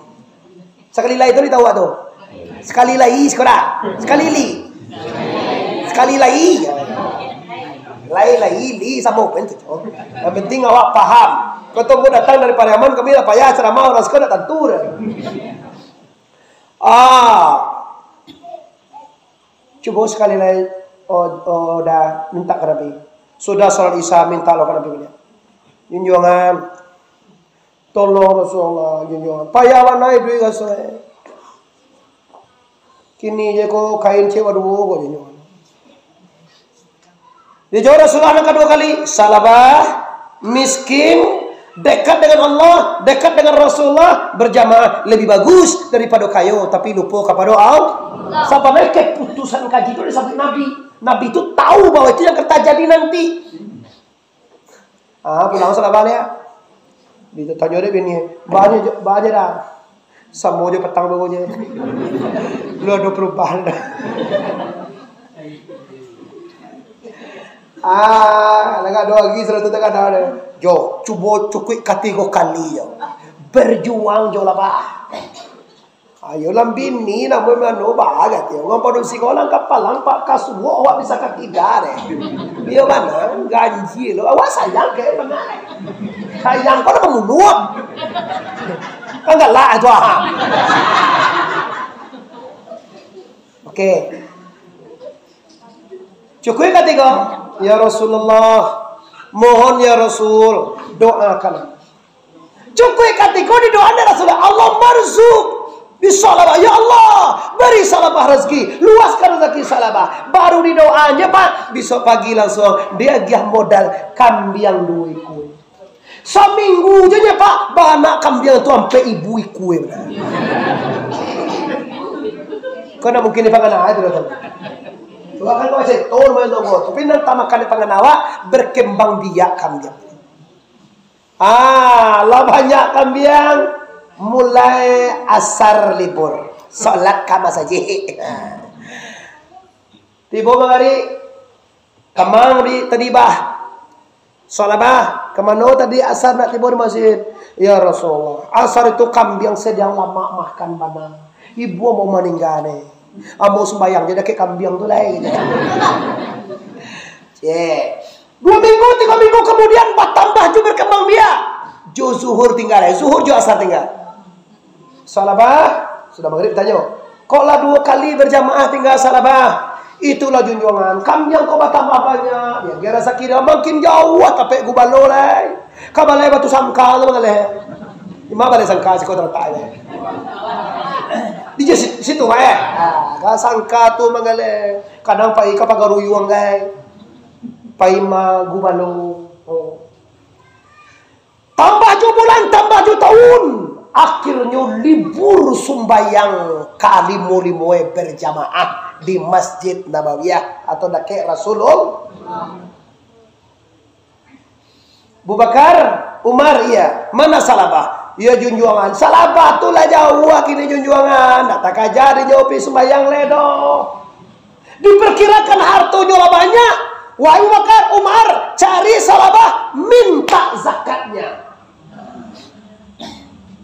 Sakali lai tu ditahu tu? Sakali lai, siko dah. Sakali li. Sakali lai. Lai, lai, li, samo pun tu. Yang penting awak paham. Kau tunggu datang dari Pariaman, kami lah payah ceramah, orang siko nak tantu dah. Ah. Cubo sakali lai, oh, oh, dah minta ka Nabi. Sudah salat Isya, minta lo ka Nabi baliak. Junjuangan, tolong Rasulullah, junjuangan. Payah bana iduik raso, eh. Kini je ko kain cewek duo ko, junjuangan. Dijawab Rasulullah nan kaduo kali, Salabah, miskin, dekat dengan Allah, dekat dengan Rasulullah, berjamaah lebih bagus daripado kayo, tapi lupo kapado Allah. Sabananyo keputusan kaji tu disabuik Nabi. Nabi tu tahu bahwa itu yang akan terjadi nanti. Ah, pulang Salabah liak. Ditanyo dek bini, "Ba ajo, ba ajo dah?" "Samo jo patang baru je. Lu ado perubahan dah." Ah, lagak ado lagi saratus takana deh. Jo, cubo cukuik katigo kali jo. Berjuang jo lah, bah. Ayo lah bini namo mano bah, kati. Urang padusi ko lah ka palang, Pak, ka suok awak bisa ka kida deh. Iyo bana, ganji lo. Awak sayang ka bana. Sayang ko lah pambunuah. Kan galak tu, ah. Oke. Cukuik katigo, "Ya Rasulullah, mohon ya Rasul, doakan." Cukuik katigo didoakan Rasulullah, "Allah marzuk bi Salabah, ya Allah, bari Salabah rezeki, luaskan rezeki Salabah." Baru didoanya, Pak, besok pagi langsung diagiah modal kambiang duo ikua. Saminggu je nyo, Pak, baanak kambiang tu ampek ibu ikua bana. Kau nak mungkin di pangana itu dah tahu. Bahkan kau setor main tonggo, tapi nan tamakan di pangana awak, berkembang biak kambiang. Ah, lah banyak kambiang, mulai asar libur, salat ka masajik. Tibo magari, kamang di tadi bah. Salabah, ka mano tadi asar nak tibo di masjid? Ya Rasulullah, asar itu kambiang sadang lamak makan bana. Ibu ambo maningga ni. Ambo sumbayang je dakek kambiang tu lai. Cek. Duo minggu, tigo minggu kamudian, batambah jo berkembang biak. Jo zuhur tingga lai. Zuhur jo asar tingga. Salabah, sudah magrib tanyo, "Kok lah duo kali berjamaah tingga Salabah?" "Itulah junjuangan, kambiang kok batambah banyak. Diagiah rasaki dah, makin jauah tapek gubalo lai. Ka balai Batu Sangka tu mangaleh." Di ma balai Sangka siko talatak lai? Di je si-, situ, eh. Ah, ka Sangka tu mangaleh. Kadang pai ka Pagaruyuang, gai. Pai ma gubalo. Oh. Tambah jo bulan, tambah jo tahun. Akhirnyo libur sumbayang kalimo-limoe berjamaah di Masjid Nabawiyah atau dakek Rasulullah. Abu Bakar, Umar, iya. Mana Salabah? Iya, junjuangan. Salabah tu lah jauah kini junjuangan. Ndak takaja dinyo pi sumbayang lai doh. Diperkirakan hartonyo lah banyak. Wahai Abu Bakar, Umar, cari Salabah, minta zakatnya.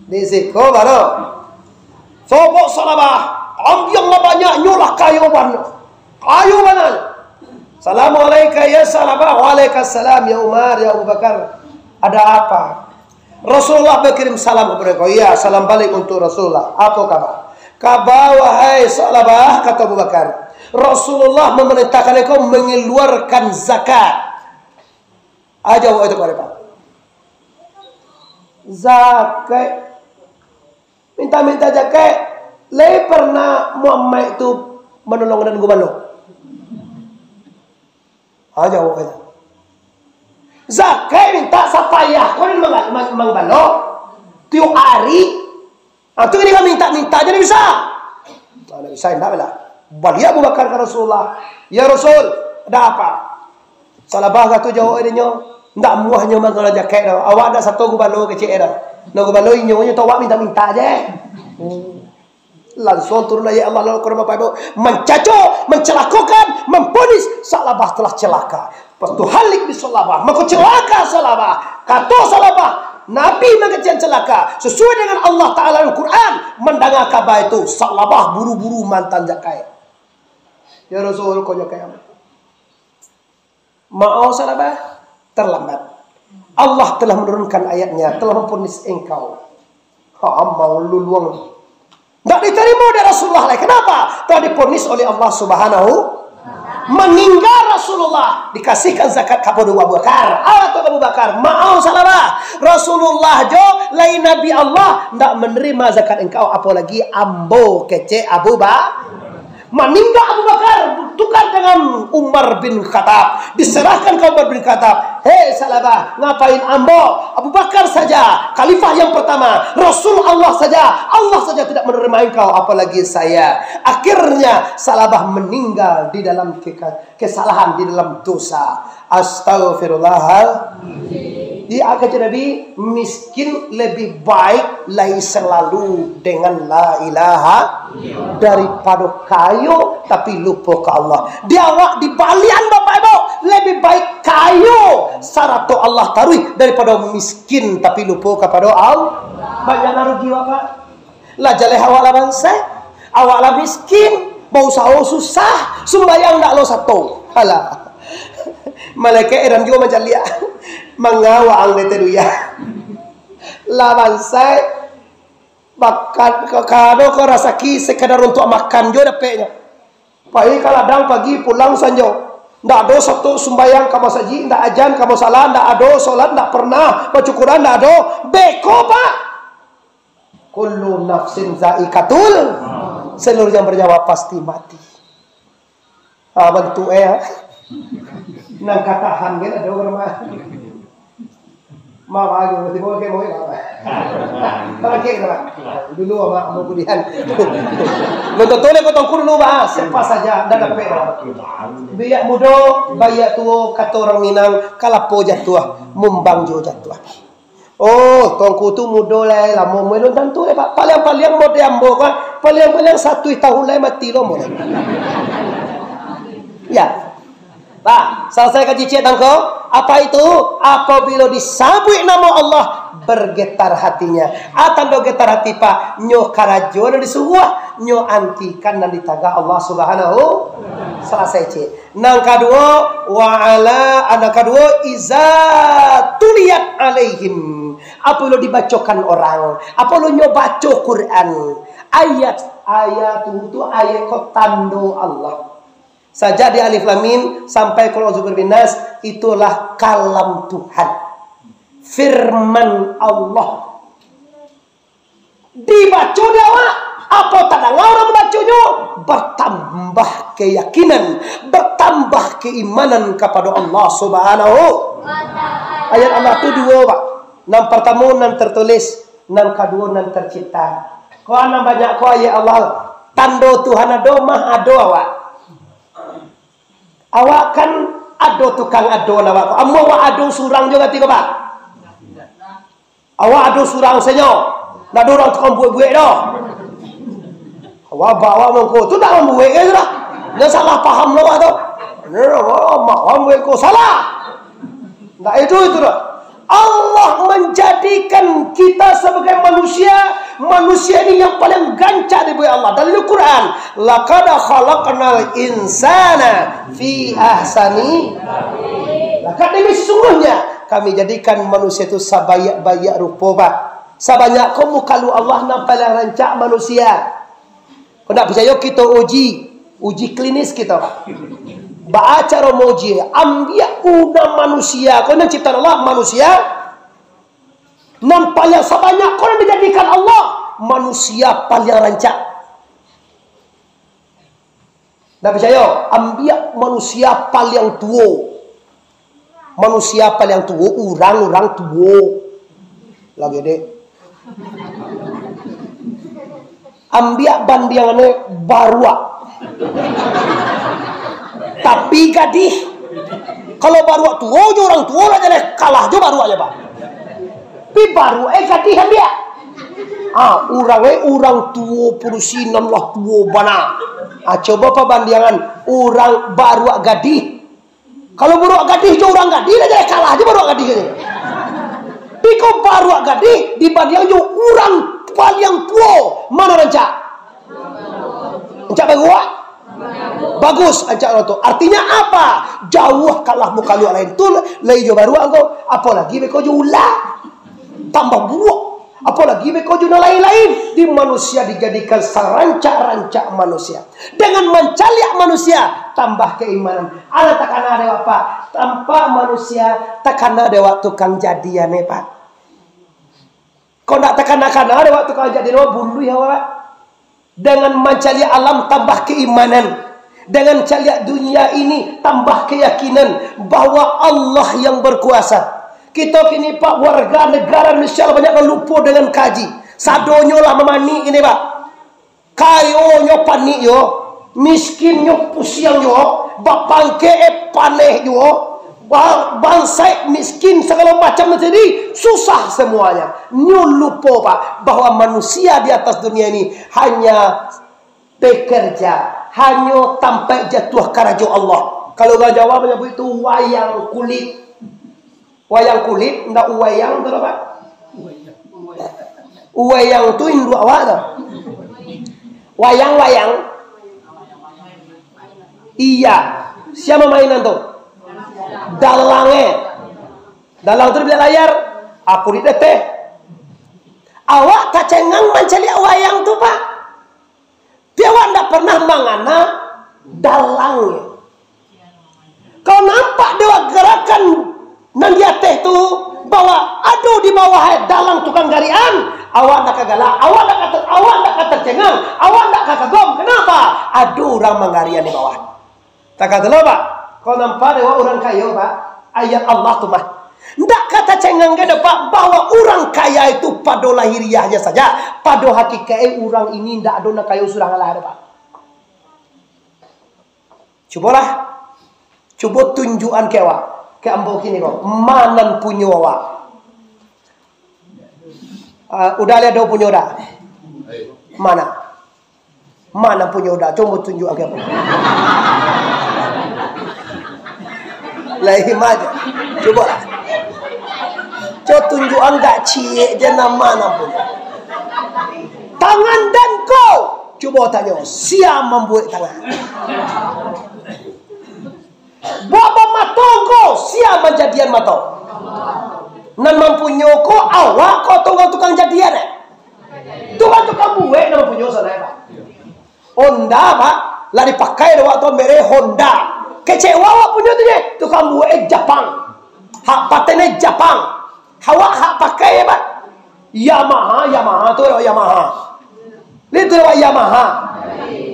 Di siko baru. Sobok Salabah, ambiang lah banyak, nyo lah kayo bana. Kayo bana. "Assalamualaikum ya Salabah." "Waalaikumsalam ya Umar, ya Abu Bakar." "Ada apa?" "Rasulullah berkirim salam kepada kau." "Iya, salam balik untuk Rasulullah. Apa kabar?" "Kabar, wahai Salabah," kata Abu Bakar, "Rasulullah memerintahkan engkau mengeluarkan zakat." Aja awak itu kepada Pak. Zakat. Minta-minta zakat. Lai pernah Muhammad tu manolong nan gubalo? Ha, jawab aja. Zakat minta sapayah ko nan mang-, mang-, mangbalo. Tiok ari. Ha, tu kini kan minta-minta aja ndak bisa. Ha, ndak bisa, indak lah. Baliak Abu Bakar ka Rasulullah. "Ya Rasul, ada apa?" "Salabah ka tu," jawab dinyo. "Ndak amuahnyo manggalo zakat doh. Awak ndak sato gubalo kecek doh. Nan gubalo inyo, inyo tu awak minta-minta je." Langsuang turun ayat Allah dalam Quran, Bapak Ibu, mancaco, mancalakokan, mamponis Salabah telah celaka. Pas tu halik di Salabah, mako celaka Salabah. Kato Salabah, Nabi mangecek celaka. Sesuai dengan Allah Taala dalam Quran, mandanga kaba itu, Salabah buru-buru mantan zakat. "Ya Rasul, ko zakat." "Maaf, Salabah, terlambat. Allah telah menurunkan ayatnya, telah memvonis engkau." Ha, mau luluang. Ndak diterima dek Rasulullah lai. Kenapa? Telah divonis oleh Allah Subhanahu. Maningga Rasulullah, dikasihkan zakat kepada Abu Bakar. Alah tu Abu Bakar, "Maaf, Salabah. Rasulullah jo, lain Nabi Allah, ndak menerima zakat engkau, apalagi ambo," kecek Abu Ba-, Maningga Abu Bakar, tukar dengan Umar bin Khattab. Diserahkan ka Umar bin Khattab. "Hei Salabah, ngapain ambo?" "Abu Bakar saja, khalifah yang pertama, Rasul Allah saja, Allah saja tidak menerima engkau, apalagi saya." Akhirnya, Salabah meninggal di dalam keka-, kesalahan, di dalam dosa. Astagfirullahaladzim. Di akhir Nabi, miskin lebih baik lai selalu dengan la ilaha daripado kayo tapi lupo ka Allah. Di awak di balian, Bapak Ibu, lebih baik kayo sarato Allah taruih daripado miskin tapi lupo kapado Allah. Banyak lah rugi awak, Pak. Lah jaleh awak lah bansaik, awak lah miskin, bausaho susah, sumbayang ndak lo sato. Alah. Malaikat heran juo mancaliak. Manga waang dek Teduya. Lah bansaik, bakat ka-, kado ko rasaki sekadar untuak makan juo dapeknyo. Pai ka ladang pagi, pulang sanjo. Ndak ado sato sumbayang ka masajik, ndak ajan ka musala, ndak ado solat, ndak pernah bacukuran, ndak ado. Beko, Pak. Kullu nafsin zaikatul. Seluruh yang bernyawa pasti mati. Ah, bantuak eh, ah. Nan ka tahan kan ado urang mah. Mama aja, tiba oke, mau apa? Oke, apa? Dulu, Mak, mau kudian. Nonton tu, nonton ku dulu, Bah. Siapa saja, ndak dapek, Bah. Biak mudo, baiak tuo, kato urang Minang, kalapo jatuah, mumbang juo jatuah. Oh, tongku tu mudo lai, lamo muai lun tantu lai, Pak. Paliang-paliang mode ambo, Pak. Paliang-paliang satu tahun lai mati lo ambo lai. Ya. Pak, salasai kaji ciek tangko. Apa itu? Apabila disabuik namo Allah, bergetar hatinya. Ah, tando getar hati, Pak. Nyo karajo nan disuruah, nyo antikan nan ditagah Allah Subhanahu. Salasai ciek. Nan kaduo, wa ala, nan kaduo, iza tuliyat alaihim. Apabila dibacokan orang, apabila nyo baco Quran, ayat, ayat tu, tu ayat ko tando Allah. Sajak di Alif Lam Mim sampai Qul A'udzu Birabbin Nas, itulah kalam Tuhan. Firman Allah. Dibaco di awak, apo tadanga urang mambaconyo, batambah keyakinan, batambah keimanan kapado Allah Subhanahu. Ayat Allah tu duo, Pak. Nan partamo nan tertulis, nan kaduo nan tercipta. Ko nan banyak ko ayat Allah. Tando Tuhan ado, mah ado awak. Awak kan ado tukang ado lah awak ko. Amun awak ado surang jo gati ko, Pak. Awak ado surang sajo. Ndak ado urang tukang buek-buek doh. Awak bawa mangko tu ndak mambuek kan sudah. Jan salah paham lah awak tu. Mak mambuek ko salah. Ndak itu, itu dah. Allah menjadikan kita sebagai manusia, manusia ini yang paling rancak dibuek Allah. Dalam Al-Quran, "Laqad khalaqnal insana fi ahsani." Laqad, demi sesungguhnya, Kami jadikan manusia tu sabaiak-baiak rupo, Pak. Sabanyak ko mukhaluk Allah nan paling rancak manusia. Kok ndak picayo, kito uji, uji klinis kito. Baa caro mauji? Ambiak urang manusia, ko nan ciptaan Allah manusia, nan paling sabanyak ko nan dijadikan Allah, manusia paling rancak. Ndak picayo, ambiak manusia paling tuo. Manusia paling tuo, urang, urang tuo. Lagi dek. Ambiak bandiangannyo baruak. Tapi gadih. Kalau baruak tuo jo urang tuo lah jaleh kalah jo baruak je, Pak. Tapi baruak eh gadih ambiak. Ah, urang eh urang tuo puluah sinan lah tuo bana. Ah, coba pabandiangan urang baruak gadih. Kalau baruak gadih jo urang gadih lah jaleh kalah jo baruak gadih je. Biko baruak gadih dibandiang jo urang paliang tuo, ma nan rancak? Rancak baruak? Bagus, rancak urang tuo. Artinyo apa? Jauah kalah mukhaluk lain tu, lai jo baruak ko, apolagi beko jo ula. Tambah buruak. Apolagi beko jo nan lain-lain. Di manusia dijadikan sarancak-rancak manusia. Dengan mancaliak manusia, tambah keimanan. Alah takana dek awak, Pak. Tampak manusia, takana dek awak tukang jadian, eh, Pak. Kok ndak takana-kana dek awak tukang jadian, awak bunuh awak. Dengan mancaliak alam tambah keimanan. Dengan caliak dunia ini tambah keyakinan bahwa Allah yang berkuasa. Kito kini, Pak, warga negara Indonesia banyak nan lupo dengan kaji. Sadonyo lah mamanik kini, Pak. Kayonyo panik yo, miskinnyo pusiang yo, bapangkek eh paneh juo, ba-, bansaik, miskin, sagalo macam jadi susah semuanya. Nyo lupo, Pak, bahwa manusia di atas dunia ini hanya bekerja, hanyo tampaik jatuah karajo Allah. Kalau urang Jawa manyabuik tu wayang kulit. Wayang kulit, ndak uwayang tu, Pak? Uwayang tu induak awak tu. Wayang-wayang. Iya. Sia mamainan tu? Dalang, eh. Dalang tu di biliak layar. Aku di teteh. Awak tacengang mancaliak wayang tu, Pak. Tapi awak ndak pernah mangana dalangnyo. Kalau nampak dek awak garakan nan di ateh tu, bahwa ado di bawah dalang tukang garian, awak ndak ka galak, awak ndak ka ter-, awak ndak ka tercengang, awak ndak ka kagum. Kenapa? Ado urang manggarian di bawah. Takah tu lah, Pak. Kau nampak dek awak urang kayo, Pak? Ayat Allah tu mah. Ndak ka tacengang ka doh, Pak, bahwa urang kaya itu pado lahiriahnya saja, pado hakikaik urang ini ndak ado nan kayo surang alah doh, Pak. Cubolah. Cubo tunjuakan ka awak. Ka ambo kini ko. Ma nan punyo awak? Ah, udah lihat ado punyo dah? Mana? Ma nan punyo udah, cubo tunjuakan ka ambo. Lai ma je. Cubolah. Cubo tunjuakan gak ciek je nan ma nan punyo. Tangan dan ko. Cubo tanyo, sia mambuek tangan? Bak bamato ko, sia manjadian mato? Nan mampunyo ko awak ko atau urang tukang jadian, eh? Tukang-tukang buek nan mampunyo salah, Pak. Honda, Pak, lah dipakai dek awak tu merek Honda. Kecewa awak punyo tu je, tukang buek, eh, Japang. Hak paten, eh, Japang. Awak hak pakai, eh, Pak. Yamaha, Yamaha tu, Yamaha. Ni tu Yamaha.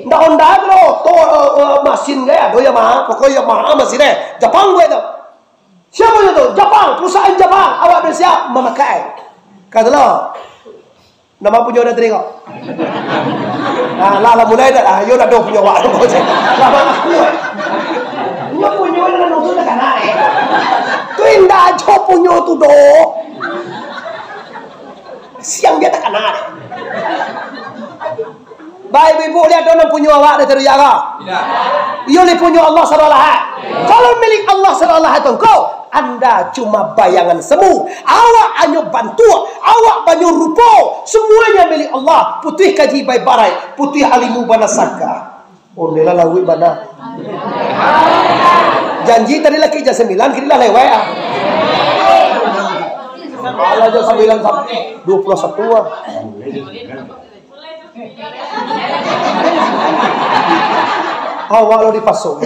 Ndak Honda tu, oto, eh, eh, masin ke, ado Yamaha. Pokok Yamaha masin, eh. Japang buek tu. Siapa tu? Jepang, perusahaan Jepang. Awak dah siap mamakai. Kata lo. Nama punyo dah tadi ko? Nah, lah, lah mulai dah lah. Yo dah doh punyo awak. Lah, bang aku. Punyo, punyo ni dah doh tu dah kana, eh. Tu indak ajo punyo tu doh. Siang dia tak kana deh. Baik, ibu-ibu, lihat dulu punyo awak dari Tuhan, ya kah? Iyo, leh punyo Allah Subhanahu wa Taala. Kalau milik Allah Subhanahu wa Taala tu engkau, anda cuma bayangan semu. Awak hanyo bantuak, awak banyo rupo. Semuanya milik Allah. Putuih kaji bae barai, putuih alimu bana saka. Ondeh lah lauik bana. Janji tadi lah ka jam sambilan, kini lah lewat ah. Alah, jam sambilan sampai dua puluh satu ah. Awak lo dipasung.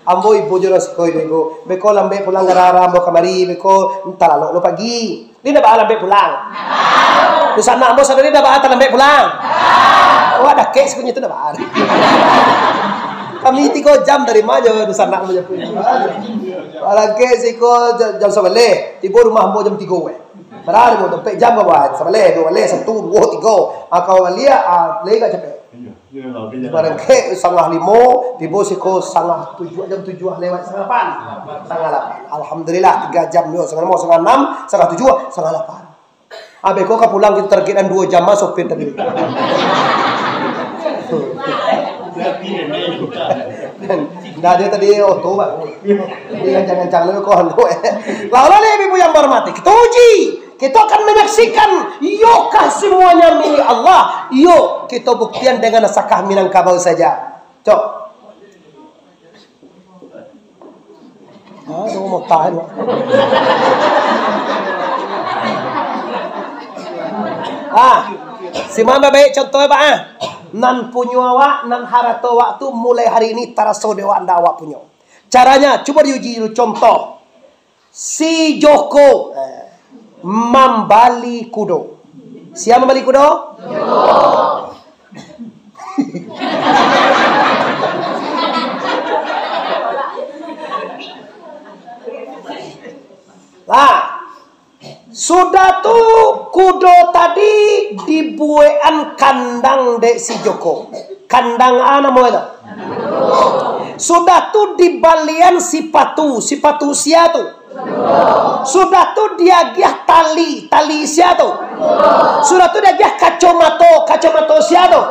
Ambo ibo jo lah siko ibo. Beko lambek pulang gara-gara ambo kamari, beko entah lalok lo pagi. Dia ndak baa lambek pulang. Dunsanak ambo sadari ndak baa talambek pulang. Awak dakek sebenarnya tu ndak baa. Kami tigo jam dari ma jo dunsanak ambo japuik. Awak dakek siko ja-, jam sabaleh. Tibo rumah ambo jam tigo weh. Padahal ambo tampek jam ka buat. Sabaleh, duo baleh, satu, duo, tigo. Ah, kalau baliak, ah, lai agak capek. Barangkek satangah limo, tibo siko satangah tujuah, jam tujuah lewat satangah lapan. Satangah lapan. Alhamdulillah, tigo jam juo. Satangah limo, satangah anam, satangah tujuah, satangah lapan. Abih ko ka pulang kito target duo jam mah sopir tadi. Ndak ado tadi oto, Bang. Jadi, ancang-ancang lo ko anu, eh. Lah, lah, ibu yang berhormati, kita uji. Kita akan menyaksikan, iyokah semuanya milik Allah? Iyo, kita buktian dengan sakah Minangkabau saja. Cok. Aduh, mau tahan, Pak. Ah, simak baik-baik contoh, Pak, ah. Nan punyo awak, nan harato awak tu mulai hari ini taraso dek awak, ndak awak punyo. Caranya, cubo diuji dulu. Contoh, si Joko, eh, mambali kudo. Sia mambali kudo? Joko. Lah, sudah tu, kudo tadi dibuekan kandang dek si Joko. Kandang a namo itu? Sudah tu, dibalian sipatu. Sipatu sia tu? Sudah tu, diagiah tali. Tali sia tu? Sudah tu, diagiah kacomato. Kacomato sia tu?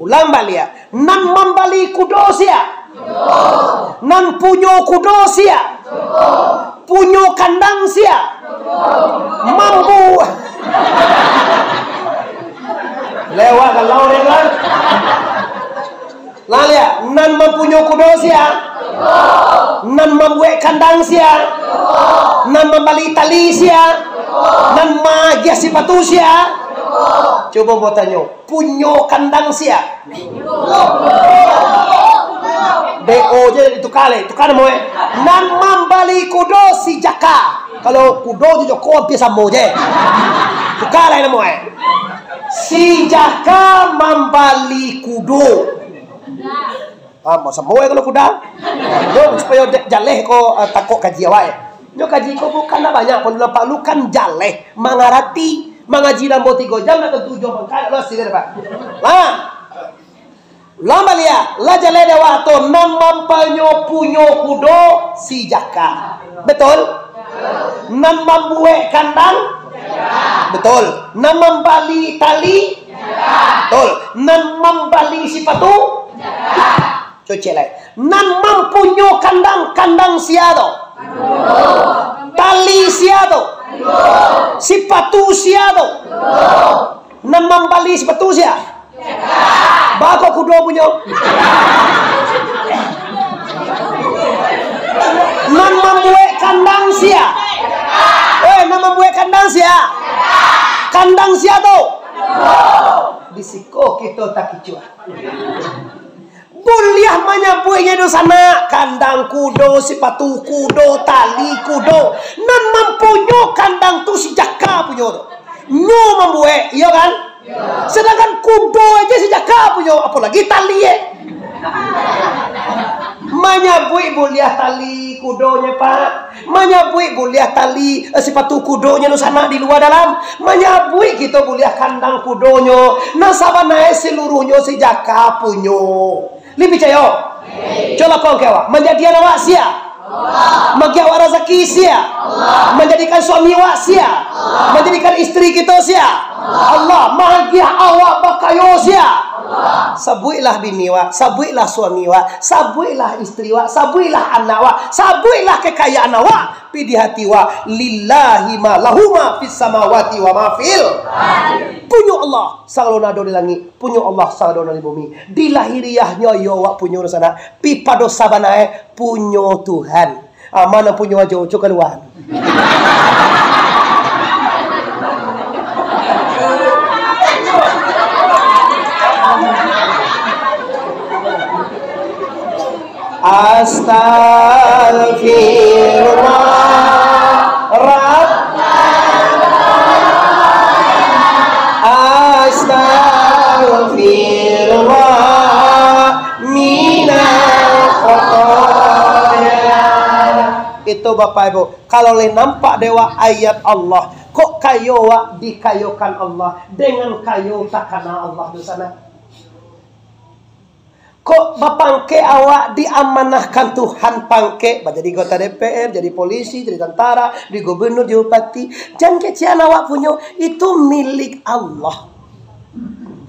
Ulang baliak. Nan mambali kudo sia? Nan punyo kudo sia? Punyo kandang sia? Mambu. Lewat kalau dia kan? Lah liak, nan mampunyo kudo sia? Nan mambuek kandang sia? Nan mambali tali sia? Nan maagiah sipatu sia? Cubo ambo tanyo, punyo kandang sia? B O je dituka lai, tuka namo e. Nan mambali kudo si Jaka. Kalau kudo jo Joko ampia samo je. Tuka lai namo e. Si Jaka mambali kudo. Ah, samo e kalau kudo. Yo, supayo ja-, jaleh ko, ah, takok kaji awak e. Nyo kaji ko bukan nak banyak, pun lapak lu kan jaleh, mangarati. Mangaji lambo tigo jam, nak tantu ujuang pangka, lo sini dapat. Lah. Lah baliak, lah jaleh dek awak tu, nan mampanyo punyo kudo si Jaka. Betul? Nan mambuek kandang? Betul. Nan mambali tali? Betul. Nan mambali sipatu? Cocek lai. Nan mampunyo kandang, kandang sia tu? Tali sia tu? Sipatu sia tu? Nan mambali sipatu sia? Baa kok kudo punyo? Nan mambuek kandang sia? Eh, nan mambuek kandang sia? Kandang sia tu? Di siko kito takicuah. Buliah manyabuiknyo dunsanak, kandang kudo, sipatu kudo, tali kudo. Nan mampunyo kandang tu si Jaka punyo tu. Nyo mambuek, iyo kan? Sadangkan kudo aja si Jaka punyo, apolagi tali e. Manyabuik buliah tali kudonyo, Pak. Manyabuik buliah tali, eh, sipatu kudonyo tu sanak di lua dalam. Manyabuik kito buliah kandang kudonyo. Nan sabana e saluruahnyo si Jaka punyo. Lai picayo? Cubo lapangkan awak. Manjadian awak sia? Allah. Magiah awak razaki sia? Allah. Manjadikan suami awak sia? Allah. Manjadikan isteri kito sia? Allah. Allah. Magiah awak bakayo sia? Allah. Sabuiklah bini awak, sabuiklah suami awak, sabuiklah isteri awak, sabuiklah anak awak, sabuiklah kekayaan awak, pi di hati awak, lillahi ma lahu ma fis samawati wa ma fil. Punyo Allah sagalo nan ado di langik, punyo Allah sagalo nan di bumi. Di lahiriahnyo iyo awak punyo di sanak, pi pado sabana e punyo Tuhan. Aman nan punyo ajo, cubo kalua. Astagfirullah, Rabb-, astagfirullah, minal khotoya. Itu, Bapak Ibu, kalau lai nampak dek awak ayat Allah, kok kayo awak dikayokan Allah, dengan kayo takana Allah tu sanak. Kok bapangkek awak diamanahkan Tuhan pangkek, bajadi anggota D P R, jadi polisi, jadi tantara, jadi gubernur, jadi bupati. Jan kecekan awak punyo, itu milik Allah.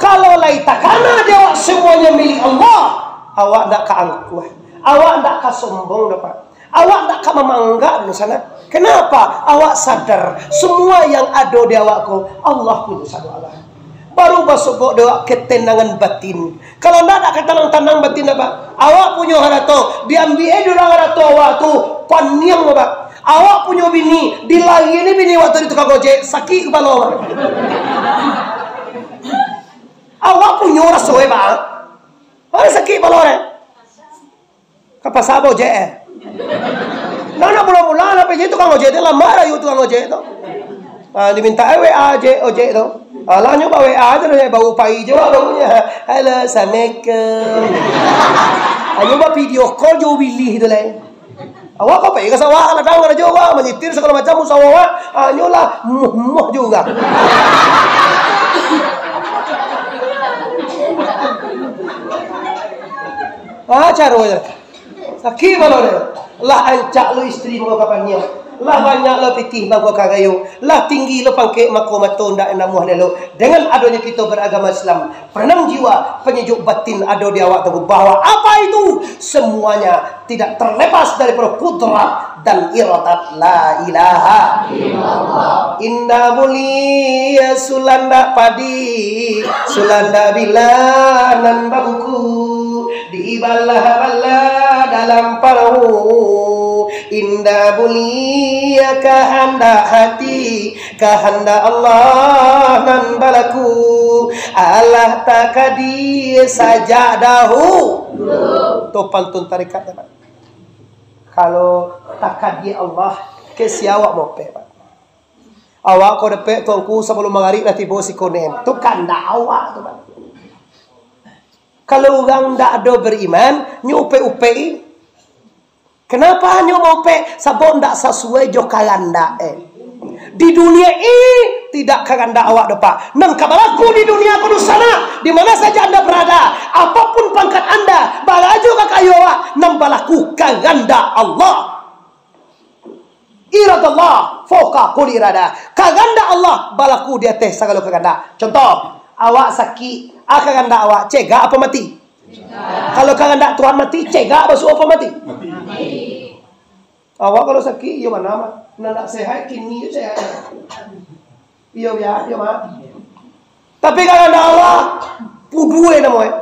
Kalau lai takana dek awak semuanya milik Allah, awak ndak ka angkuh, awak ndak ka sombong doh, Pak. Awak ndak ka mamanggak doh sanak. Kenapa? Awak sadar, semua yang ado di awak ko, Allah punyo sado alah. Baru basobok dek awak ketenangan batin. Kalau ndak, ndak ka tanang-tanang batin, Pak. Awak punyo harato, diambiak dek urang harato awak tu, paniang, Pak. Awak punyo bini, dilarian bini awak tu di tukang ojek, sakik kapalo, Pak. Awak punyo raso, eh, Pak. Awak sakik kapalo, eh. Ka pasa baa ojek, eh? Nah, nak pulang-pulang, lah pigi tukang ojek tu, lambat rayu tukang ojek tu. Ah, diminta, eh, W A ojek, ojek tu. Alah, nyo ba W A tu, baru pai jo, baru nyo, "Halo, assalamualaikum." Ah, nyo ba video call jo bilih tu lai. Awak ka pai ka sawah, ladang karajo awak, manyitir sagalo macam usaho awak. Ah, nyo lah, muh-muh jo urang. Ah, caro nyo. Sakik kapalo deh. Lah ancak lo isteri mangko ka paniang. Lah banyak lo pitih mangko ka gayo. Lah tinggi lo pangkek mangko mato ndak namuah elok. Dengan adonyo kito beragama Islam, penenang jiwa, penyejuk batin ado di awak tu, bahwa apa itu? Semuanya tidak terlepas daripada kudrat dan iradat la ilaha illallah. Indak buliah sulandak padi, sulandak bilah nan babuku, dibalah-balah dalam parahu. Indak buliah kahandak hati, kahandak Allah nan balaku. Alah takadi sajak dahulu. Tu pantun tarekat, Pak. Kalau takadi Allah, ka sia awak maupek, Pak. Awak ko dapek Tuanku sabalum magarib lah tibo siko nem. Tu kandak awak tu, Pak. Kalau urang ndak ado beriman, nyo upek-upek. Kenapa nyo maupek? Sabab ndak sasuai jo kahandak, eh. Di dunia ini tidak kahandak awak doh, Pak. Nan ka balaku di dunia ko tu sanak, di mana saja anda berada, apapun pangkat anda, barajo ka kayo awak, nan balaku kahandak Allah. Iradallah fauqa kulli iradah. Kahandak Allah balaku di ateh sagalo kahandak. Contoh, awak sakik, ah, kahandak awak cegak apo mati? Cegak. Kalau kahandak Tuhan mati, cegak basuo apo mati? Mati. Awak kalau sakik, iyo bana mah. Nan ndak sehat, kini iyo sehat. Iyo, iyo, iyo, Mak. Tapi kalau ndak Allah, pudue namo e.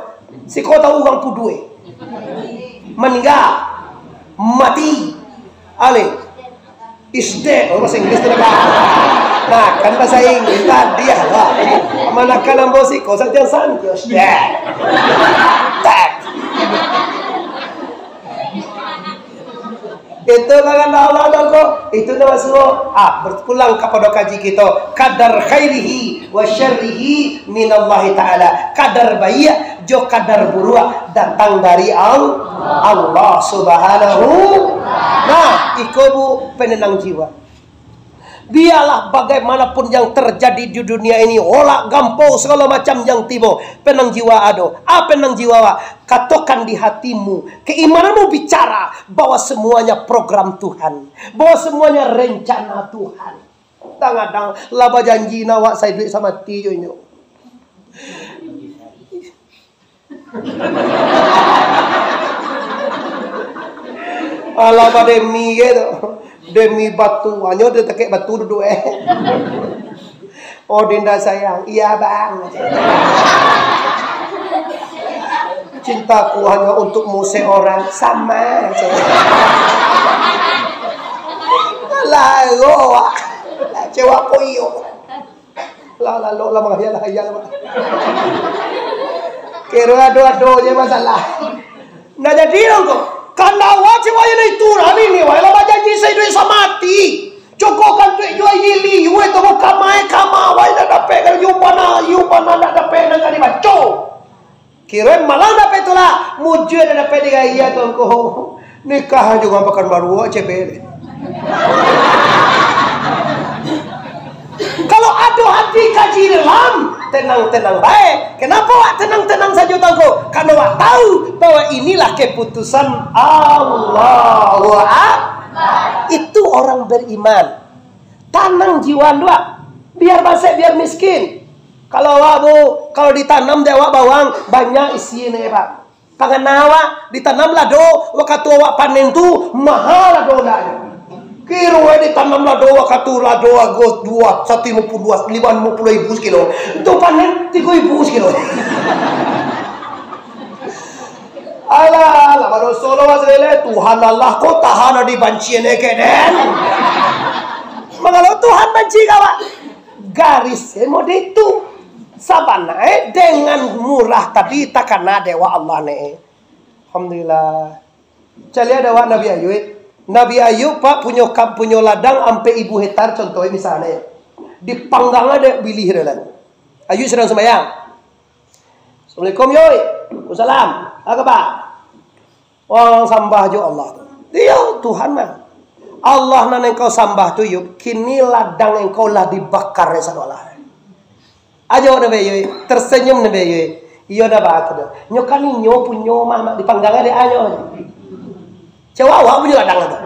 Siko tahu urang pudue. Maningga. Mati. Ale. Is dead. Oh, bahasa Inggris tu dah. Nah, kan bahasa Inggris tadi lah. Manakan ambo siko, santiang santiang. Is dead. Dead. Itu kahandak Allah tu ko. Itu nama suruh. Ah, berpulang kepada kaji kita. Kadar khairihi wa syarrihi minallahi ta'ala. Kadar baik jo kadar buruak datang dari Al-, Allah Subhanahu. Nah, iko, Bu, penenang jiwa. Bialah bagaimanapun yang terjadi di dunia ini, olak gampau sagalo macam yang tibo, penang jiwa ado. Ah, penang jiwa awak, katokan di hatimu, keimananmu bicara bahwa semuanya program Tuhan, bahwa semuanya rencana Tuhan. Kadang-kadang lah bajanji nak awak saiduik samati jo inyo. Alah, ba demi ke tu. Demi batu. Hanyo dia takek batu duduk, eh. Oh, Dinda sayang. Iya, Bang. Cintaku hanya untukmu seorang. Sama aja. Lah, oh, Cewek apa iyo? Lah, lah, lo, lah, manghayal-hayal, Pak. Kiro ado-ado je masalah. Nah, jadi lo ko, kandawa cewek yang itu lah, ini, wah, lah bajanji saiduik samati. Cukup kan tu jual gili, weh, tu bukan main kama, wah, nak dapek kan, yu bana, yu bana nak dapek nak kali baco. Kiro malah dapek tu lah, mujua dah dapek di gaya tu, angko. Nikah aja urang Pakanbaru, awak cebel. Kalau ado hati kaji dalam, tenang-tenang bae. Kenapa awak tenang-tenang sajo tu, angko? Karena awak tahu bahwa inilah keputusan Allahu Akbar. Itu orang beriman. Tanang jiwa awak. Biar basek, biar miskin. Kalau awak, Bu, kalau ditanam di awak bawang, banyak isi ni, Pak. Pangana awak, ditanam lado, wakatu awak panen tu, mahal lado ndak. Kiro ditanam lado, wakatu lado ago dua, satu limo puluh dua, limo puluh ribu sakilo. Itu panen tigo ribu sakilo. Alah, alah, badoso lo, Mas Lele. Tuhan Allah ko tahan di banci ne ke den. Mangalo Tuhan banci ka awak? Garis e mode itu. Sabana e dengan murah tadi takana dek awak Allah ne. Alhamdulillah. Caliak dek awak Nabi Ayub. Nabi Ayub, Pak, punyo kam-, punyo ladang ampek ibu hektar contoh e misalnyo. Dipanggang dek bilih dalam. Ayub sadang sumbayang. Assalamualaikum, Yoi. Waalaikumsalam. Apa kabar? Orang sambah jo Allah tu. Iyo, Tuhan mah. Allah nan engkau sambah tu, Yub, kini ladang engkau lah dibakar dek sadolah. Ajo Nabi Yoi, tersenyum Nabi Yoi. Iyo dah, bah, tu dah. Nyo kan inyo punyo mah, mak dipanggang dek anyo. Cewek awak punyo ladang tu.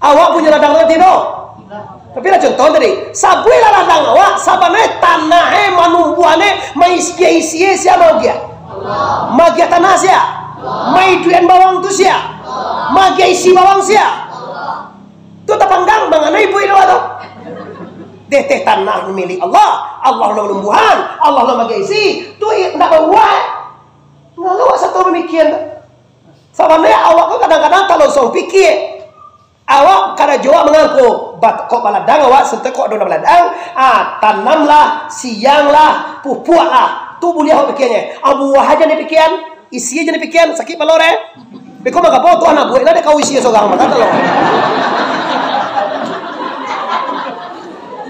Awak punyo ladang tu tino. Tapi lah contoh tadi, sabuiklah ladang awak, sabananyo tanah e, manumbuahan e, maisi-isi e, sia maagiah? Maagiah tanah sia? Maiduikan bawang tu sia? Maagiah isi bawang sia? Tu tapanggang, mangana ibu inyo tu. Deh, teh tanah milik Allah, Allah lah manumbuahan, Allah lah maagiah isi, tu i-, ndak babuek. Ngalo awak sato mamikian tu. Sabananyo awak tu kadang-kadang talonsong pikia. Awak karajo awak mangangko, bat-, kok baladang awak, santai kok ado nan baladang, ah, tanamlah, sianglah, pupuaklah. Tu buliah awak pikianyo. Ah, buah aja dipikian, isi aja dipikian, sakik palo deh. Beko manggapo tu anak buah lah dek kau isi sorang, maka tu lo.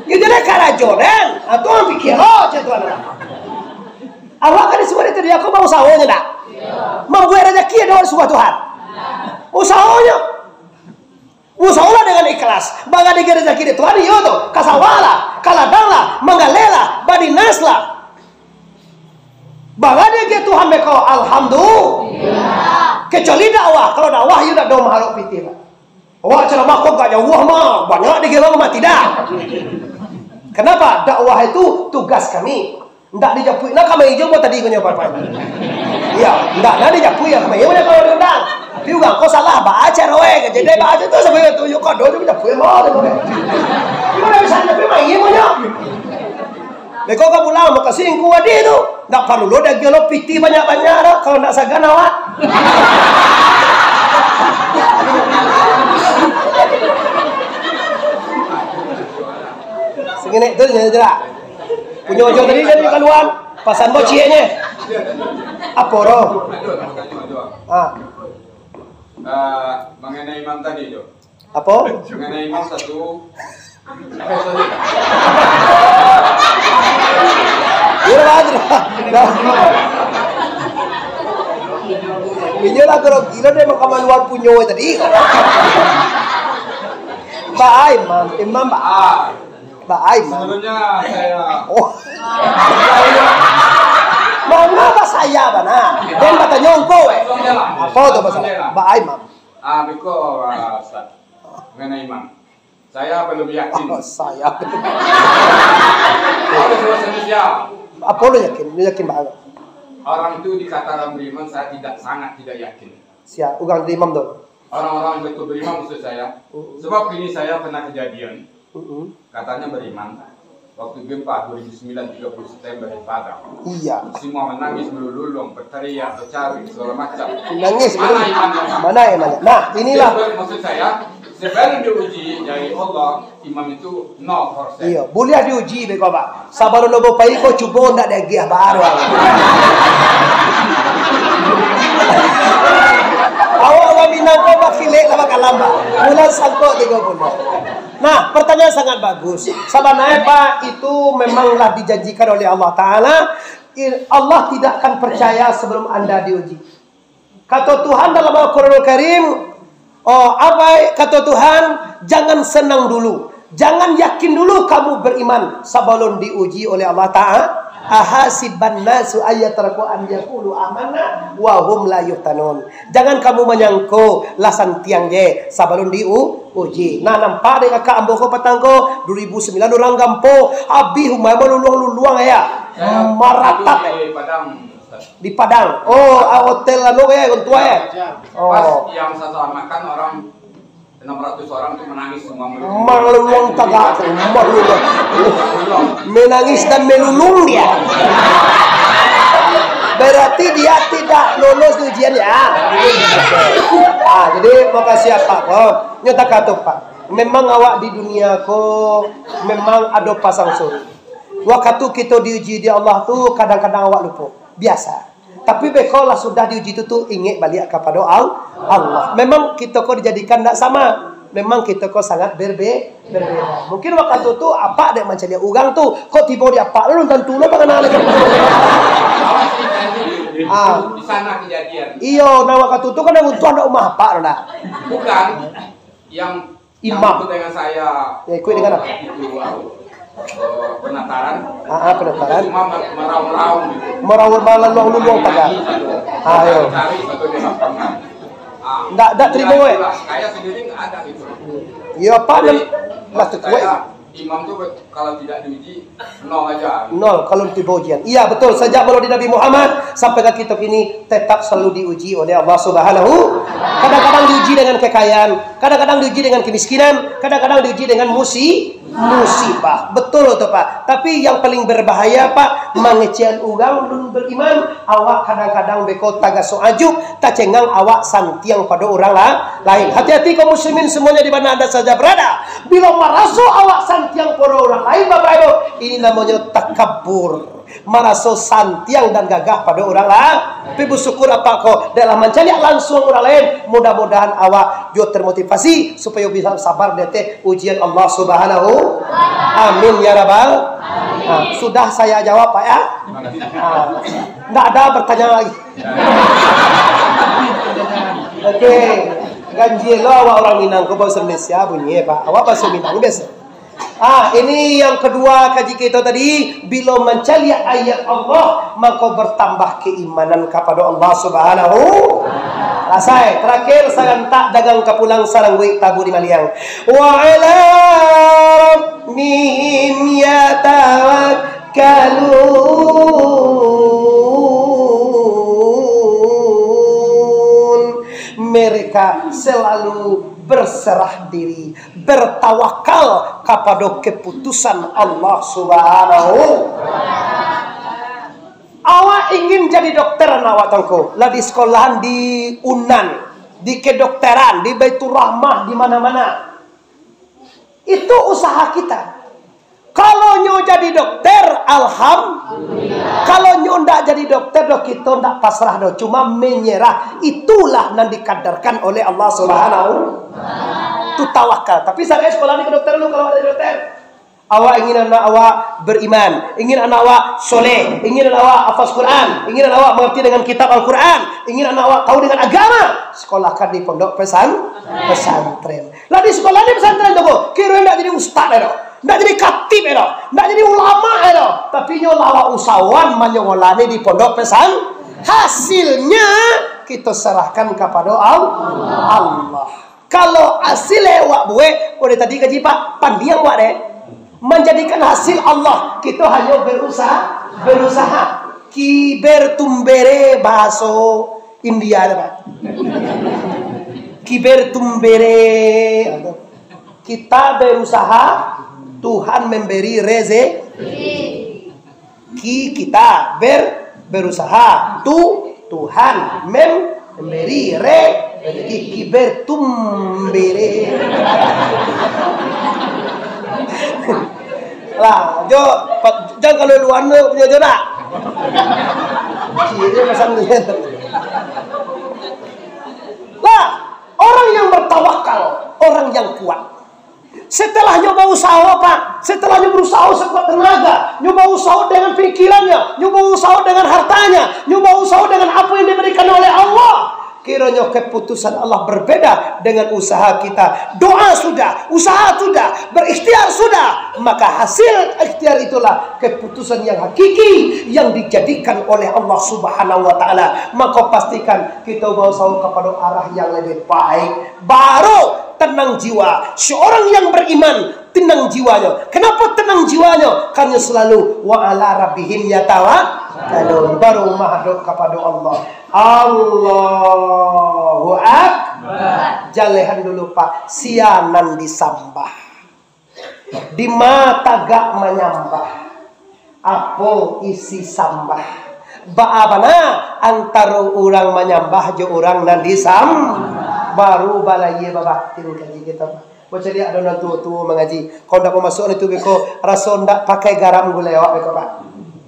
Yo jadi karajo den. Ah, tu pikia lo, cak tu anak. Awak kan disuruh itu dia, aku mau usahonyo dak? Mambuek rajaki ado disuruh Tuhan. Usahonyo. Usaholah dengan ikhlas. Baragiah rajaki dek Tuhan, iyo tu. Ka sawah lah, ka ladang lah, manggaleh lah, badinaslah. Baragiah Tuhan beko, alhamdulillah. Kecuali dakwah. Kalau dakwah, iyo dak ado maharok pitih, Pak. Awak ceramah kok agak jauah mah, banyak digelang mah tidak. Kenapa? Dakwah itu tugas kami. Ndak dijapuik nak kamai jo buat tadi ko nyo, Pak. Iya, ndak, ndak dijapuik ya kamai, ndak kalau diundang. Tapi urang ko salah, ba acara weh, jadi ba acara tu sampai tu, yo kado tu dijapuik mah. Mana bisa tapi main mo nyo. Beko ka pulang, makasih engku adi tu. Ndak paralu lo daging lo pitih banyak-banyak dah, kalau ndak sagan awak. Sengenek tu je, je lah. Punyo ojo tadi jadi kaluan, pasan bociaknyo. Apo roh? Ah. Ah, mengenai imam tadi tu. Apo? Mengenai imam satu. Iya, Pak. Dah. Inyo lah grogi lo, dek makan maluan punyo tadi. Baa, Imam. Imam, baa. Ah, Baa, Imam. Sebelumnya saya Oh. Manga basaya bana? Den batanyo ngko, eh. Apo tu masalah? Baa, Imam. Ah, beko, ah, Ustaz. Mengenai imam. Saya belum yakin. Oh, saya. Harus bahasa Indonesia. Apo lu yakin? Lu yakin banget. Orang itu dikatakan beriman, saya tidak, sangat tidak yakin. Sia, urang di imam tu. Orang-orang yang betul beriman maksud saya. Mm-mm. Sebab ini saya pernah kejadian. Mm-mm. Katanya beriman. Waktu gempa dua ribu sembilan, tiga puluh September di Padang. Iya. Semua menangis, melululung, berteriak, bercarik, segala macam. Nangis, Mana melulung. Imannya? Mana imannya? Nah, inilah. Jadi, maksud saya, sebelum diuji dari Allah, imam itu nol persen. Iya, buliah diuji beko, Pak. Sabalun lo bapayi ko cubo ndak diagiah baru. Awak urang Minang ko bakilek lah bakalam, Pak. Bulan sangko tigo bulan. Nah, pertanyaan sangat bagus. Sabananyo, Pak, itu memang lah dijanjikan oleh Allah Taala. I-, Allah tidak akan percaya sebelum anda diuji. Kato Tuhan dalam Al-Quranul Karim, oh, apa kato Tuhan, "Jangan senang dulu, jangan yakin dulu kamu beriman sabalun diuji oleh Allah Taala." "Ahasiban nasu ayyatraku an yaqulu amanna wa hum la yuftanun." Jangan kamu manyangko lah santiang je sabalun diuji. Nah, nampak dek kakak ambo ko patang ko, dua ribu sembilan urang gampo, abih umai maluluang-luluang ya. Saya Maratap. Dulu di Padang, Ustaz. Di Padang. Oh, ah, hotel anu ya, orang tua ya. Pas Oh. yang saya selamatkan orang enam ratus orang tu menangis semua melulu. Maluluang tagak, maluluang. Menangis dan melulung dia. Berarti dia tidak lolos ujian ya. Ah, jadi makasih apa ko? Nyo takato, Pak. Memang awak di dunia ko memang ado pasang surut. Wakatu kito diuji di Allah tu kadang-kadang awak lupo. Biasa. Tapi beko lah sudah diuji tu, tu ingek baliak kapado Al-, Allah. Memang kito ko dijadikan ndak sama. Memang kito ko sangat berbe-, berbeda. Mungkin wakatu tu apak dek mancaliak urang tu, kok tibo di apak lu tantu lo panganal. Ah. Di sana kejadian. Iyo, nah wakatu tu kan yang untuang ndak umah apak tu ndak. Bukan. Yang Imam. Yang ikut dengan saya, Ya, ikut dengan apa? itu, eh, penataran. Ah, ah, penataran. Cuma mer-, meraung-raung gitu. Meraung, melaluang-luluang pagar. Ayo. Cari satu di lapangan. Ah, Ndak, ndak terima, ya, eh. Jelas. Saya sendiri nggak ada gitu. Ya, apa Jadi, nam-, lah maksud terkuat. saya, imam tuh kalau tidak diuji, nol aja. Nol, kalau tibo ujian. Iya, betul. Sejak maulid Nabi Muhammad sampai ke kita kini, tetap selalu diuji oleh Allah Subhanahu. Kadang-kadang diuji dengan kekayaan, kadang-kadang diuji dengan kemiskinan, kadang-kadang diuji dengan musi-, musibah. Betul tu, Pak. Tapi yang paling berbahaya, Pak, mangecekan urang lun beriman, awak kadang-kadang beko tagaso ajuk, tacengang awak santiang pado urang la-, lain. Hati-hati kaum muslimin semuanya di mana anda saja berada. Bilo maraso awak santiang pado urang lain, Bapak Ibu, ini namonyo takabur. Maraso santiang dan gagah pado urang lain. Tapi bersyukur apak ko, dek lah mancaliak langsung urang lain. Mudah-mudahan awak juo termotivasi supayo bisa sabar di ateh ujian Allah Subhanahu. Amin ya rabbal. Ha, sudah saya jawab, Pak, ya. Ha, ndak ada bertanya lagi. Oke. Ganjil lo awak urang Minang ko, bahasa Malaysia bunyi, Pak. Awak bahasa Minang biasa. Ah, ini yang kedua kaji kita tadi, bilo mancaliak ayat Allah, mako bertambah keimanan kapado Allah Subhanahu. Rasai, terakhir sarantak dagang ka pulang, sarangguik tabu di maliang. Wa ala rabbihim yatawakkalun. Mereka selalu berserah diri, bertawakal kapado keputusan Allah Subhanahu. Awak ingin jadi dokter, anak awak tangko, lah di sekolahan di Unan, di kedokteran, di Baiturrahmah, di mana-mana. Itu usaha kita. Kalau nyo jadi dokter, alham-, kalau nyo ndak jadi dokter doh, kito ndak pasrah doh, cuma menyerah. Itulah nan dikadarkan oleh Allah Subhanahu. Tu tawakal. Tapi sarai sekolah ni ke dokter dulu, kalau ada dokter. Awak ingin anak awak beriman, ingin anak awak soleh, ingin anak awak hafaz Quran, ingin anak awak mengerti dengan kitab Al-Quran, ingin anak awak tahu dengan agama, sekolahkan di pondok pesan-, pesantren. Lah di sekolah di pesantren tu, kiro ndak jadi ustaz dah, ndak jadi khatib dah, ndak jadi ulama dah, tapi nyo lah awak usahawan manyokolahnyo di pondok pesan-, hasilnya kita serahkan kepada Al-, Allah. Kalau asilnyo awak buek, udah tadi kaji Pak, pandiang awak deh. Manjadikan hasil Allah, kita hanya berusaha, berusaha. Kiber tumbere bahaso India tu, Pak. Kiber tumbere. Kita berusaha, Tuhan memberi rezeki. Ki kita ber-, berusaha, tu Tuhan mem-, memberi re-, rezeki. Kiber tumbere. Lah, jo, pa-, jangan kalau luar tu punya jo nak. Ciri macam ni. Lah, orang yang bertawakal, orang yang kuat. Setelah nyo bausaho, Pak, setelah nyo berusaho sekuat tenaga, nyo bausaho dengan pikirannya, nyo bausaho dengan hartanya, nyo bausaho dengan apa yang diberikan oleh Allah, kiranya keputusan Allah berbeda dengan usaha kita. Doa sudah, usaha sudah, berikhtiar sudah, maka hasil ikhtiar itulah keputusan yang hakiki yang dijadikan oleh Allah Subhanahu wa Ta'ala. Maka pastikan kita bausaho kepada arah yang lebih baik. Baru tenang jiwa. Seorang yang beriman, tenang jiwanya. Kenapa tenang jiwanya? Karena selalu wa ala rabbihim yatawakkalun. Baru mahadap kepada Allah. Allahu Akbar. Jalehan dulu, Pak. Sia nan disambah. Dima tagak manyambah? Apo isi sambah? Baa bana antaro urang manyambah jo urang nan disam-, baru balayia babatin kaji kito, Pak. Bacaliak ado nan tuo-tuo mangaji. Kok ndak mamasuakan itu beko, raso ndak pakai garam gulai awak beko, Pak.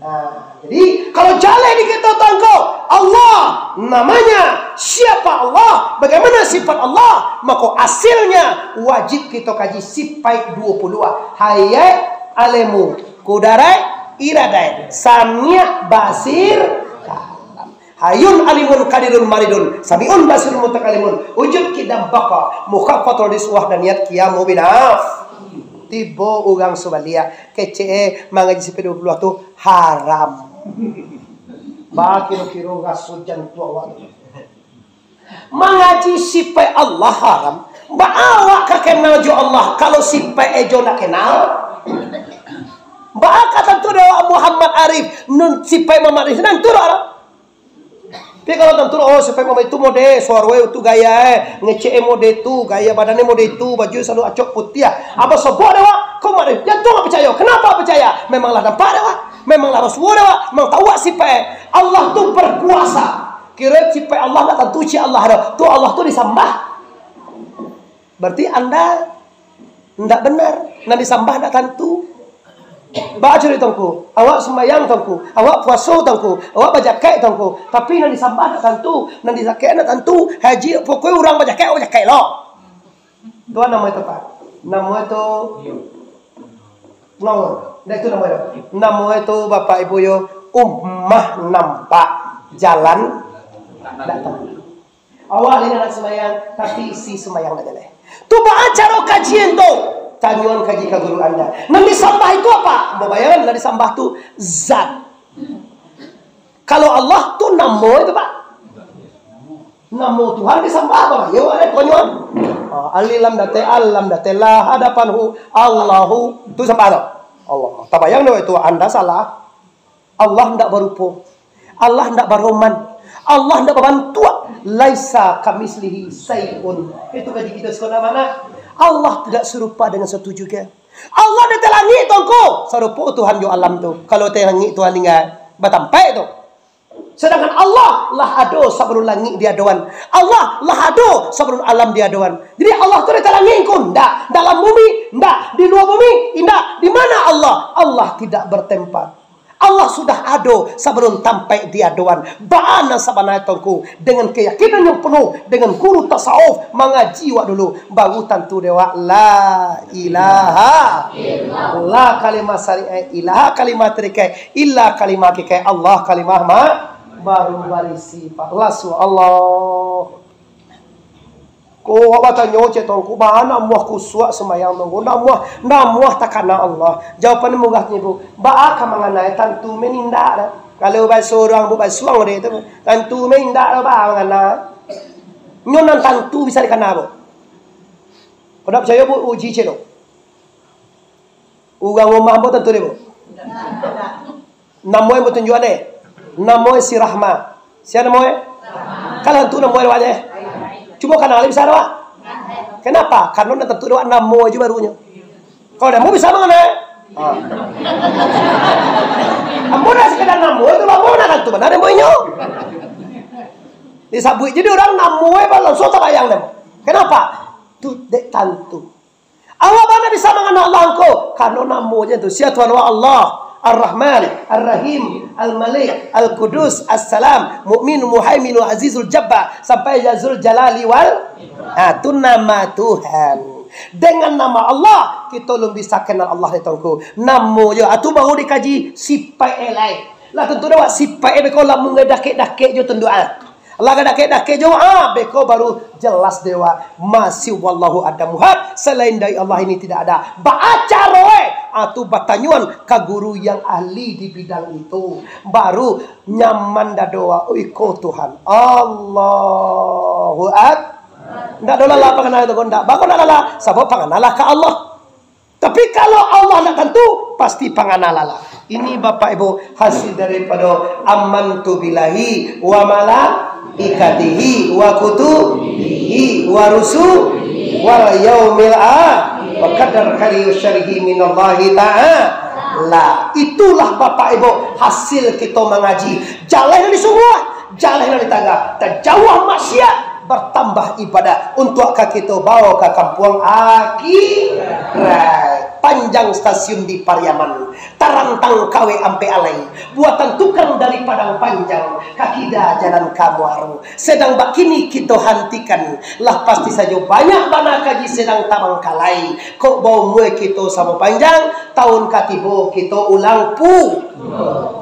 Nah, jadi, kalau jaleh di kito tangko Allah, namanya siapa Allah, bagaimana sifat Allah, mako asilnya wajib kito kaji sipaik duo puluah. Hayat, alemu, kudarat, iradat, samiak, basir, kalam. Hayun, alimun, kadirun, maridun, samiun, basirun, mutakalimun, wujud, kidam, baqa, mukhaffatul, rizq, wahdaniyat, qiyamu, binaf. Tibo urang subaliak, kecek, eh, mangaji sipaik duo puluah tu, haram. Ba kiro-kiro raso jantuang awak tu. Mangaji sipaik Allah haram. Baa awak ka kenal jo Allah, kalau sipaik e jo ndak kenal? Baa ka tantu dek awak Muhammad Arif, nun sipaik Muhammad Arif, tantu dek awak. Tapi kalau tantu, oh, sipaik Muhammad itu mode, suaro e tu gaya e, ngecek e mode tu, gaya badan e mode tu, baju selalu acok putiah. Apa sobo dek awak? Kau Muhammad Arif, jantuang picayo. Kenapa picayo? Memanglah nampak dek awak. Memanglah rasuo dek awak. Memang tahu awak sipaik e. Allah tu berkuasa. Kiro sipaik Allah ndak tantu cek Allah doh. Tu Allah tu disambah. Berarti anda ndak benar. Nan disambah ndak tantu. Baa caro tangku. Awak sumbayang tangku. Awak puaso tangku. Awak bajaket tangku. Tapi nan disambah ndak tantu. Nan dijaket ndak tantu. Haji, pokoknya urang bajaket, awak bajaket lo. Tuan namo itu, Pak? Namo itu Nor. Ndak itu namo itu. Namo itu, Bapak Ibu yo, umah nampak, jalan ndak tahu. Awak ni nak sumbayang, tapi isi sumbayang ndak jaleh. Tu baa caro kajian tu? Tanyoan kaji ka guru anda. Nan disambah itu apa? Babayangan, nan disambah tu zat. Kalau Allah tu namo itu, Pak. Namo Tuhan disambah apa? Yo, ada konyon. Ah, Alif Lam Date, Al Lam Date, La Hadapan Hu, Allahu. Tu sambah tu. Allah. Tabayang tu, itu anda salah. Allah ndak barupo. Allah ndak baroman. Allah ndak babantuak. Laisa kamislihi syai'un. Itu kaji kita sekolah mana? Allah tidak serupa dengan sesuatu juga. Allah di ateh langik tu, angku. Sarupo Tuhan jo alam tu. Kalau ateh langik Tuhan tingga, batampek tu. Sedangkan Allah lah ado sabalun langik diadoan. Allah lah ado sabalun alam diadoan. Jadi Allah tu di ateh langik, angku? Ndak. Dalam bumi? Ndak. Di lua bumi? Indak. Di mana Allah? Allah tidak bertempat. Allah sudah ado sabalun tampek diadoan. Baa nan sabana tu Ngku, dengan keyakinan yang penuh, dengan guru tasawuf mangaji wak dulu, baru tantu dek wak la ilaha illallah, kalimah syariat, ilaha kalimah tarikat, illa kalimah hakikat, Allah kalimah ma-, baru barisi, Pak. Lasu Allah. Ko awak batanyo, cek Tuangku, baa namuah kusuak sumbayang Tuangku, namuah, namuah takana Allah. Jawaban murah nyo, Bu. Baa ka mangana, tantu me indak dah. Kalau baso urang, Bu, basuang deh tu, tantu me indak dah, baa mangana. Nyo nan tantu bisa dikana, Bu. Kau dak picayo, Bu, uji cek lo. Urang rumah ambo tantu deh, Bu. Namo e batunjuak deh. Namo e si Rahma. Sia namo e? Kalau tantu namo e awak deh. Cubo kanali bisa awak. Kenapa? Karena nan tantu dek awak namo e jo barunyo. Kalau namo bisa mangana e? Ha. Ambo dah sekadar namo e tu, ambo nak tantu bana namo inyo. Disabuik jadi urang namo e, balonso tabayang namo. Kenapa? Tu dek tantu. Awak bana bisa mangana Allah Ngku, karano namonyo tu. Sia Tuhan awak? Allah, Ar-Rahman, Ar-Rahim, Al-Malik, Al-Qudus, As-Salam, Mukmin, Muhaimin, Azizul Jabbar, sampai ya Zul Jalali wal, ha, tu nama Tuhan. Dengan nama Allah, kito alun bisa kenal Allah itu Ngku. Namonyo, ha, tu baru dikaji sipaik e lai. Lah tantu dek awak sipaik e beko lah munggai dakek-dakek jo tunduk, ha. Lah ka dakek-dakek jo, ah, beko baru jelas dek awak. Masih wallahu a'lam, selain dari Allah ini tidak ada. Baa caro e? Ah, tu batanyoan ka guru yang ahli di bidang itu. Baru nyaman dado awak, oh, iko Tuhan. Allahu Ak-, ndak ado lalah pangana tu, ndak. Bako ndak lalah? Sabab pangana lah ka Allah. Tapi kalau Allah ndak tantu, pasti pangana lalah. Ini Bapak Ibu hasil daripada amantu billahi wa malaikatihi wa kutubihi wa rusulihi wal yaumil akhir wa qadar khairihi syarrihi minallahi ta'ala. Itulah Bapak Ibu hasil kito mangaji. Jalan nan disungguah, jalan nan ditagah, tajauah maksiat, bertambah ibadah, untuak ka kito bawa ka kampuang akhirat. Panjang stasiun di Pariaman, tarantang kawek ampek alai, buatan tukang dari Padang Panjang, ka kida jalan ka Muaro. Sedang bakini kito hantikan, lah pasti sajo banyak bana kaji sedang tabangkalai. Kok baumua kito samo panjang, tahun ka tibo kito ulang pu-,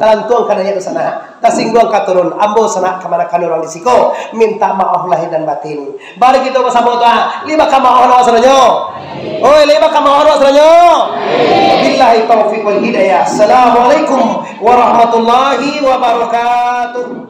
talantuang ka naiak ka sanak. Tasingguang ka turun, ambo sanak kamanakan urang di siko, minta maaf lahir dan batin. Mari kito basamo doa, lima ka maaf awak sadonyo. Oi, lima ka maaf awak sadonyo. Billahi taufiq wal hidayah. Assalamualaikum warahmatullahi wabarakatuh.